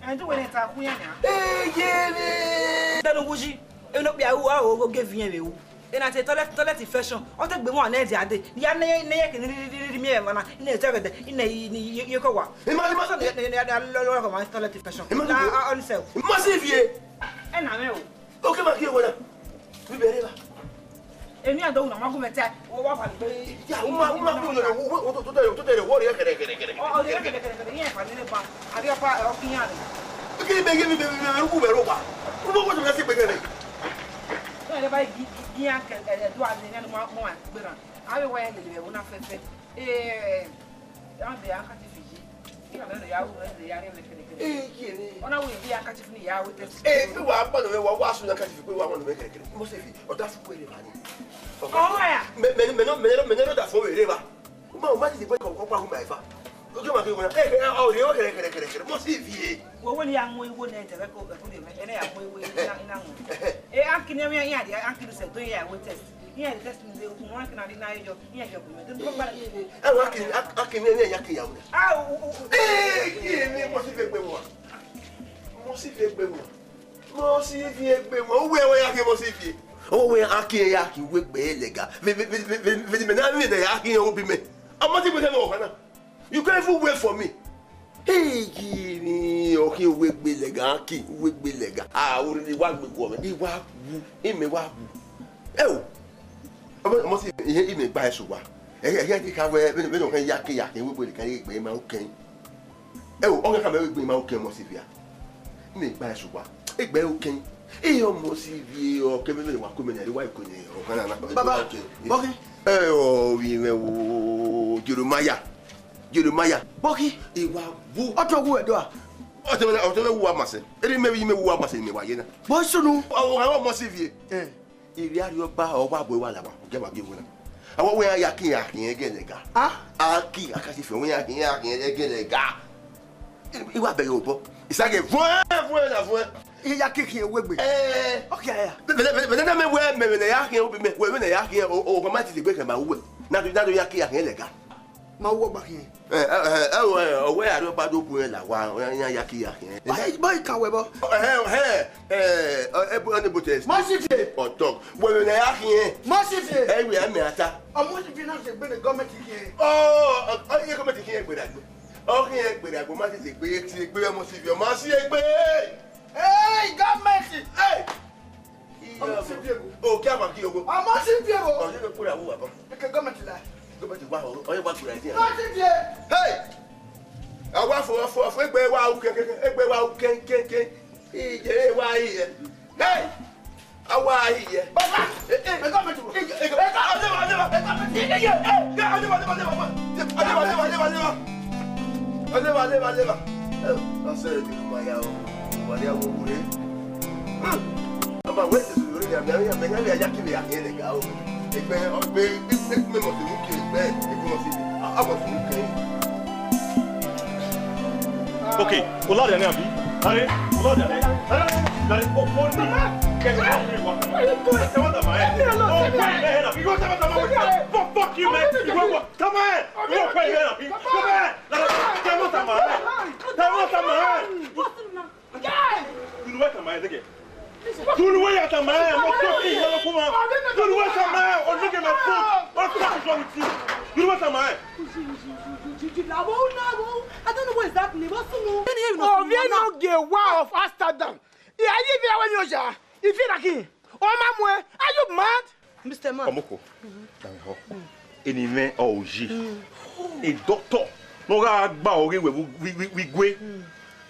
Ẹ, do wẹ ne ta khu yan nia. Ee, ye mẹ. Danu wuji. Eno kpia wu, a, o, o, ge viẹn vbe wu. Ena te toilet, toilet infection. Ọ te gbe mu ne ẹdia dee. Ya ne, ne ye ke ni ri, ri, ri, ri, mi ẹmwa na. Ina ẹdia gẹdẹ. Ina i, ni ye, ye ko wa. Ima, ima. So ne, ne, ne, ne, lọ, lọ, lọ, ma toilet infection. Ima. La, a, a, on self. Ima si vie. Ẹ na mẹ o. Oke ma gie wẹ na. Mi bẹrẹ ba. Emi a do na ma gu mẹ ta. Wo wa fa gbe. Ya, uma, uma ku yo, wo, wo, to, to, to, to, to, wo ri kẹrẹ, kẹrẹ, kẹrẹ. O, o ri kẹrẹ, kẹrẹ, kẹrẹ. Yen fa ni le ba. Arriọba, ọ khian rre. Kí ni bẹ ye mi, bẹ, bẹ, bẹ, rúkú bẹ ró pa. Kú bó, bó ti bẹ sí pé kẹrẹ. Ẹ, ẹ bá gi, gi, gi, a kẹ, ẹ, ẹ, do a ni, ni mo, mo, a gbéra. A bẹ wá ẹ lè lè wọ na fẹfẹ. Ẹ, ẹ, ẹ, ẹ, ẹ, ẹ, ẹ, Ee, ye ne. Ọna wo ibi handkerchief ni ya wẹ test. Ee, pé wàá pọnọ mẹ, wàá wá sun handkerchief pé wàá pọnọ mẹ kẹrẹkẹrẹ. Mo ṣe fi ọ̀dà fún wẹrẹ bá ní. Ọ̀hún ẹ̀. Mẹ, mẹ, mẹ, mẹ, mẹ, mẹ, mẹ, dà fún wẹrẹ bá. Mo máa ma ti di pé kọ̀ọ̀kan pa ọ̀hún báyìí fa. Ojú ma kí wọn. Ẹ, ẹ, ọ̀rẹ́, ọ̀rẹ́, kẹrẹkẹrẹ, kẹrẹkẹrẹ. Mo ṣe fi ye. Wo wo ni ya mu iwo nẹ tẹrẹ ko, ko de mẹ. Ẹnẹ ya mu iwo ina, ina mu. E, akini mi ya di, akini se do ya wẹ test. Iran test mi de, okun wan kina ri na yo, iran yo kun mi. Ẹ wá kí, a, a kí mi, ẹ ní ẹ̀yà kí ìyàwó rẹ̀. A, o, o, o. Ee, kí èmi, mo sì fẹ́ gbé wọn. Mo sì fẹ́ gbé wọn. Mo sì fi gbé wọn. Owó ẹ wọ́n yá kí mo sì fi. Owó ẹ á kí ẹ yá kí wé gbé ẹ lẹ́gà. Vẹ, vẹ, vẹ, vẹ, vẹ, vẹ, vẹ, mẹ náà mi nà yá kí ẹ wọ́n bí mẹ. Ọmọ tí mo fẹ́ mọ̀ ọ̀kan náà. You can't even wait for me. Ee, kí ni ọ̀kí wé gbé lẹ́gà, kí wé gbé lẹ́gà. A, orí ni wá gbé kú ọmọ. Ìwà wù, ìmẹ̀ wá wù. Ẹ o. Ọmọ, ọmọ sì, ìyẹn ìmẹ̀ gba ẹ̀sùn wa. Ẹ, ẹ, ẹ, ẹ, ká wẹ, bẹ́ẹ̀ ni, bẹ́ẹ̀ ni, ọ̀kan yá kí yá kí wé gbé lẹ́gà, yé gbé máa ń kẹ́yìn. Ẹ o, ọ̀kan kà mẹ́rin gbé máa ń kẹ́yìn ọmọ sì fi à. Ìmẹ̀ gba ẹ̀sùn wa. Ẹ gbẹ́ ó kẹ́yìn. Ẹ ọmọ sì fi ọ̀kẹ́ mẹ́rin wá kó mẹ́rin, àríwá ìkọ́ni ọ̀kan náà. Baba, bọ́kí. Ẹ o, ìmẹ̀ wo, Jeremiah. Jeremiah. Bọ́kí. Ìwà wù. Ọtọ wù ẹ̀dọ́ à. Ọtọ mẹ, ọtọ mẹ wù wá màsẹ. Eri mẹ wí mẹ wù wá màsẹ ni mẹ wá yé na. Bọ́ sunu. Àwọn, àwọn ọmọ sì fi. Ẹ. Ìrì àríọba ọwọ́ àbọ̀ ìwà làwà. Ọ̀gá wa bí wọn. Àwọn wẹ́n ya kí ya kí yẹn gẹ̀lẹ̀ ga. A. A kí akásí fẹ́ wẹ́n ya kí ya kí yẹn gẹ̀lẹ̀ ga. Ìwà bẹ̀rẹ̀ ò bọ́. Ìsàgẹ̀ fún ẹ, fún ẹ, fún ẹ. Iye ya kí kí ẹ wé gbé. Ẹ. Ọkẹ́ ẹ. Bẹ̀rẹ̀, bẹ̀rẹ̀, bẹ̀rẹ̀, bẹ̀rẹ̀, mẹ wẹ́, mẹ, mẹ, ya kí ẹ, mẹ, wẹ́, mẹ, ya kí ẹ, o, o, ọmọ ti lè gbé kẹ̀ máa wú ẹ. Nadu, nadu ya kí ya kí yẹn lẹ̀ ga. Ma wọ gba khian. Ẹ, ẹ, ẹ, ẹ, ẹ, ọwẹ àrẹ ọba do bu ẹ la wa, ọ ya ya kí ya khian. Báyìí, báyìí ka wẹ bọ. Ẹ, ẹ, ẹ, ẹ, ẹ, bu ẹni bu tẹ. Mọ si fie. Ọtọ. Wẹwẹ na ya khian. Mọ si fie. Ẹ wẹ ẹ mẹ ata. Ọmọ si fie na se gbẹdẹ gọọmenti khian. Ọ, ọ, ọ, iye gọọmenti khian gbẹdẹ agbe. Ọ khian egbe rẹ, agbọn ma sisi egbe, e tie egbe, ọmọ si egbe. Hey, government! Hey! Ọmọ si fi ebo. O kí a ma kí ogo. Ọmọ si fi ebo. Ọjọ́ ló kúrò àwọn bàbá. Eke government la. Government wà ó, ọyẹ́ wà kúrò àìsí. Ọmọ si fi e. Hey! Àwa fọ, fọ, fọ, egbe wa u kẹkẹkẹ, egbe wa u kẹkẹkẹ. Ìjẹ́ wa yìí yẹ. Hey! Awa ayi yẹ. Baba! Eh, eh. Ẹ government wo? Ẹ, ẹ, ẹ, ẹ, government. Ẹ, ẹ, ẹ, ẹ, government. Ẹ, ẹ, ẹ, ẹ, government. Aleva, aleva, aleva. Eh, ọsẹ rẹ bi ma ya o. Wa ni awo wure. Hmm. Ama wẹ ti sunu ni amẹ, amẹ, amẹ, amẹ, ya ki le ya kele ga o. Egbe, egbe, egbe, egbe mọ ti mu ki egbe, egbe mọ ti. A, a mọ ti mu ke. Okay, o la dia nẹ abi? Dare, o la dia nẹ? Dare, dare, o, o ni. Kẹ, kẹ, kẹ, wa. What are you doing? Tẹ wa tama ẹ. Leave me alone, leave me alone. O, wait, wait, wait, wait. Fuck, fuck you, man. Leave me alone. Ìwọ wa, tama ẹ. Ìwọ wa, wait, wait, wait. Come here. Dare, tẹ wa tama ẹ. Tẹ wa tama ẹ. What's the matter? Guy! Tunu wẹ tama ẹ, take it. Tunu wẹ ya tama ẹ, mo to ki yẹ kuma. Tunu wẹ tama ẹ, o look at my foot. What the fuck is wrong with you? Tunu wẹ tama ẹ. Lawo, lawo. I don't know what is happening. What's wrong? Ovie no ge wa of Amsterdam. Iye yi vbe avbe emwi oya. Ifi na kin. Ọ ma mu ẹ. Are you mad? Mister Man. Ọmọko, dame họ. Eni mwẹ ọ ye. A doctor ne ọ gha gba ọghe wẹ vbe igue.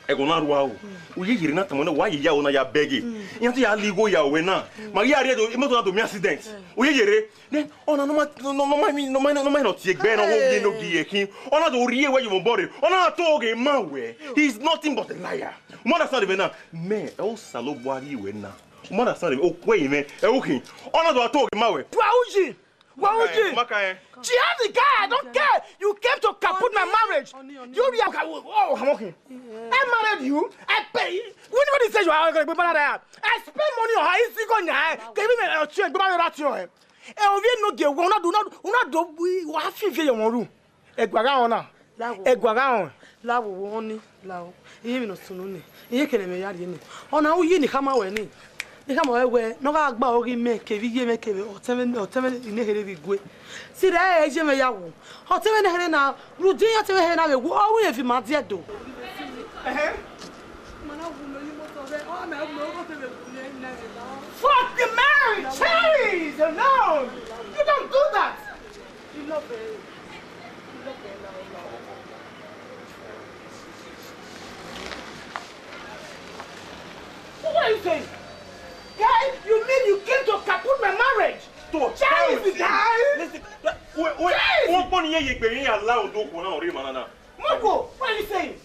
Ẹghẹ na rua o. U ye yere na tama nẹ, wa ye ya o na ya bẹghe. Iran te ya la igho ya wẹ na. Ma ghi a rhie do, imoto na do miẹn accident. U ye yere. Then, ọna ne ọ ma, ne ọ ma, ne ọ ma, ne ọ ma, ne ọ ma, ne ọ tie egbe na, ọ ghi ne ọ gi ẹre khin. Ọna do rhie wẹ ye obọ rre. Ọna to ghe ma wẹ. He is nothing but a liar. U ma understand vbe na? Mẹ, ẹ Osanobua rhie wẹ na. U ma understand vbe? Okue mwẹ, ẹ u khin. Ọna do to ghe ma wẹ. Wa uyi. Wa uyi. Ma ka ẹ. Jihadi guy, I don't care. You came to kaput my marriage. You be a, oh, I'm okay. I married you. I pay. When you say you are going to be married, I spend money on her. Is it going to? Give me a chain. Go buy that thing. Ẹ, ovie no gie wẹ, una do, una do, una do, wa fi vie ye wọn ru. Ẹgua gha rọn na. Lawo. Ẹgua gha rọn. Lawo, wo ni, lawo. Iye emwi ne ọ sunu ni. Iye kene mẹ ya rhie ni. Ọna u yi ni khama wẹ ni. Ni khama wẹ wẹ, ne ọ gha gba ọghe mẹ, kevbe iye mwẹ, kevbe ọtẹn mwẹ, ọtẹn mwẹ ne kherhe vbe igue. Sirra ẹ, iye mwẹ ya wu. Ọtẹn mwẹ ne kherhe na, rhunmwuda iran ọtẹn mwẹ kherhe na vbe wu, ọ wu rẹn viọ ima die do. Ẹhẹn. Fuck the marriage! Cherries alone! You don't do that! So what are you saying? Guy, you mean you came to kaput my marriage? To tell you, guy? Listen, wait, wait, wait. Wọ́n pọ̀ ní yẹ̀yẹ̀ gbẹ̀yìn yà láwọn tó kù náà rí màá náà. Mọ̀gbọ̀, what are you saying?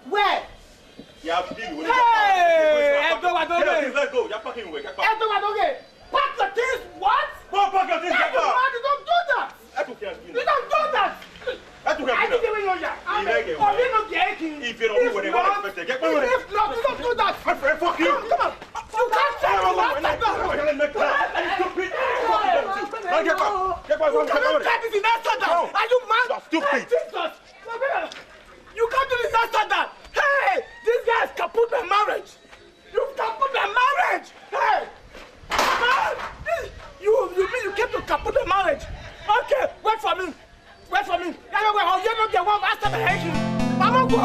Where? Yeah, I've been with you. Hey, ẹ dọgha dọghe. Get your things, let's go. You're packing away. Get back. Ẹ dọgha dọghe. Pack your things, what? Go pack your things, get back. Don't do that. Ẹ tún kí ẹ gbin. You don't do that. Ẹ tún kí ẹ gbin. I didn't even know that. Ilé ẹ̀jẹ̀ wẹ̀. Ọ̀rẹ́ ló jẹ́ kí. If you don't do what they want, expect it. Get back. If not, you don't do that. My friend, fuck you. Come, come on. You can't tell me what to do. Are you stupid? Fuck you, don't you? Now get back. Get back. You cannot tell me the next sentence. Are you mad? You're stupid. Jesus. You can't do this after that. Hey, this guy has kaput my marriage. You kaput my marriage. Hey, man, this, you, you mean you came to kaput my marriage? Okay, wait for me. Wait for me. Yeah, yeah, wait. Oh, you don't get one after the head. I'm gonna go.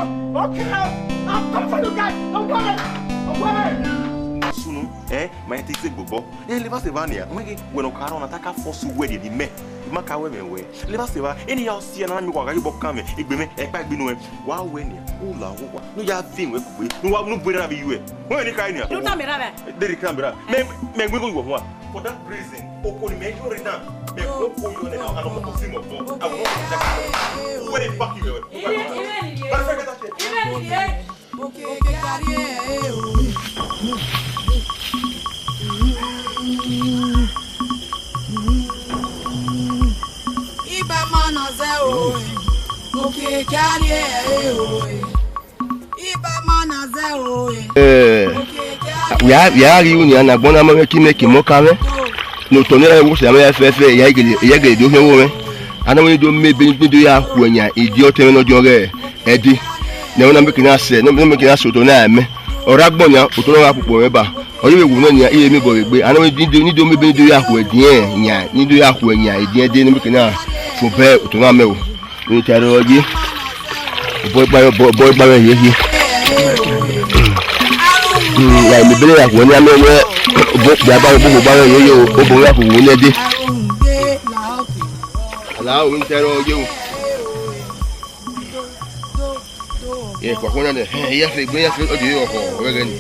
Okay, I'm coming for you guys. Don't worry. Don't worry. Sunu, eh, my things go. Eh, leave us a van here. Wẹ ne ọ ka rọ na, ta ka force wedding ni mẹ. I ma ka wẹ mẹ wẹ. Leave us a van. Eni ya si na mi wa ga yo bọ kan mẹ. Egbe mẹ, ẹ kpa egbe nu ẹ. Wa wẹ ni. U la wo wa. Nu ya fi wẹ kugbe. Nu wa nu bere na bi yu ẹ. Wẹ ni ka ni. Nu ta mi ra bẹ. De ri ka mi ra. Mẹ, mẹ gbe go wo wa. For that reason, o ko ni mẹ yo re na. Mẹ ko ko yo ne na, ano ko si mo ko. I will not protect you. Where the fuck you were? Ire, ire ni ye. Ire ni ye. Iba ma na zẹ o, okiekie a rrie ẹre o. Iba ma na zẹ o, eh. Eh, okiekie a rrie. Ya, ya ghi ru nian na, agbọn na ma mwẹ ki mẹ ke mọ ka mwẹ. Ne otọ ne erha wo sẹ mwẹ fẹfẹ, ya gele, ya gele do khian wo mwẹ. A na wẹ ne do mẹ ebe ne do ya khu ẹyan, edi ọtẹn mwẹ ne ọ diọn ghẹ ẹdẹ. Ne ẹmwẹ na mẹ ke na sẹ, ne mẹ ke na sẹ otọ na mẹ. Ọ rre agbọn nian, otọ na gha kpokpo mwẹ ba. Ọ ye vbe wu nọ nian, I ye miẹn obọ vbe egbe. A na wẹ ne do, ne do mẹ ebe ne do ya khu ẹdiẹn yan, ne do ya khu ẹyan, ediẹn dee ne mẹ ke na fo bẹ otọ na mẹ o. Ne I ta ẹre ọ ye. Obọ igba, obọ, obọ igba mwẹ hiehie. Hmm, wa mi bele ya kuẹ ne a miẹn wẹ obọ okpia ba obọ, obọ igba mwẹ hiehie o, obọ ya ku wo nẹ dee. Ala o, n tẹrọ ye o. Ye, khuakhua na nẹ, hẹn, I ya fe egbe, I ya fe odẹ ọkhọ, ọ vbe ghẹ ni.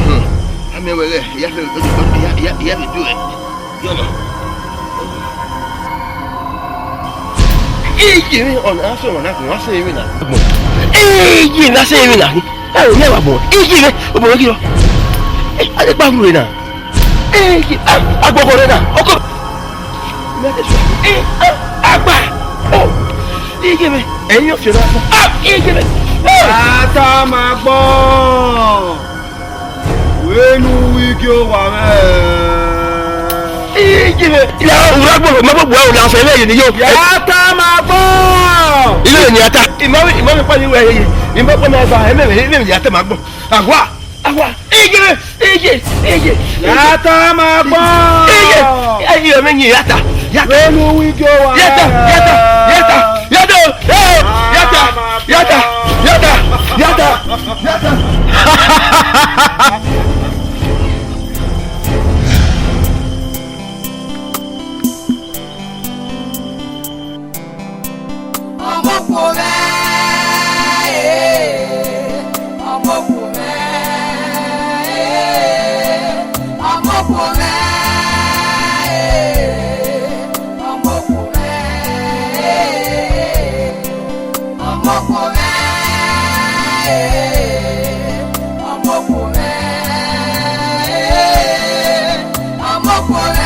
Hmm, a miẹn wẹ ghẹ, I ya fe, I ya, I ya, I ya fe du ẹ. Yọ ma. Iye mwẹ, ọna a sẹ ọmwa na, a sẹ emwi na. Iye na sẹ emwi na. Ẹ, ne wa bọ. Iye mwẹ, obọ ghi rọ. Ẹ, a de kpa ru na. Ẹ, a, agbọghọ rẹ na, ọkọ. Ẹ, a, agba. Ọ, iye mwẹ, ẹyin ọfiọ na fọ. A, iye mwẹ. Ẹ. Ata ma gbọn. Wẹ ne u wi gie owa mwẹ. Iye mwẹ. Ya, u ra gbọghọ, ma gbọgbọ, u la fẹ vbe ye ni yo. Ya ta ma gbọn. Iye ni a ta. Imọ, imọ mi pa ni wẹ ye. Imọ pa na ba, ẹmẹ, ẹmẹ ya ta ma gbọn. Awa. Awa, eye, eye, eye. Ya ta ma gbọn. Eye, eye, me nyi ya ta, ya ta. Wẹ ne u wi gie owa. Ya ta, ya ta, ya ta, ya ta, eh, ya ta, ya ta, ya ta, ya ta, ya ta, ya ta. Ọmọ kò rẹ, ọmọ kò rẹ, ọmọ kò rẹ, ọmọ kò rẹ, ọmọ kò rẹ, ọmọ kò rẹ, ọmọ kò rẹ.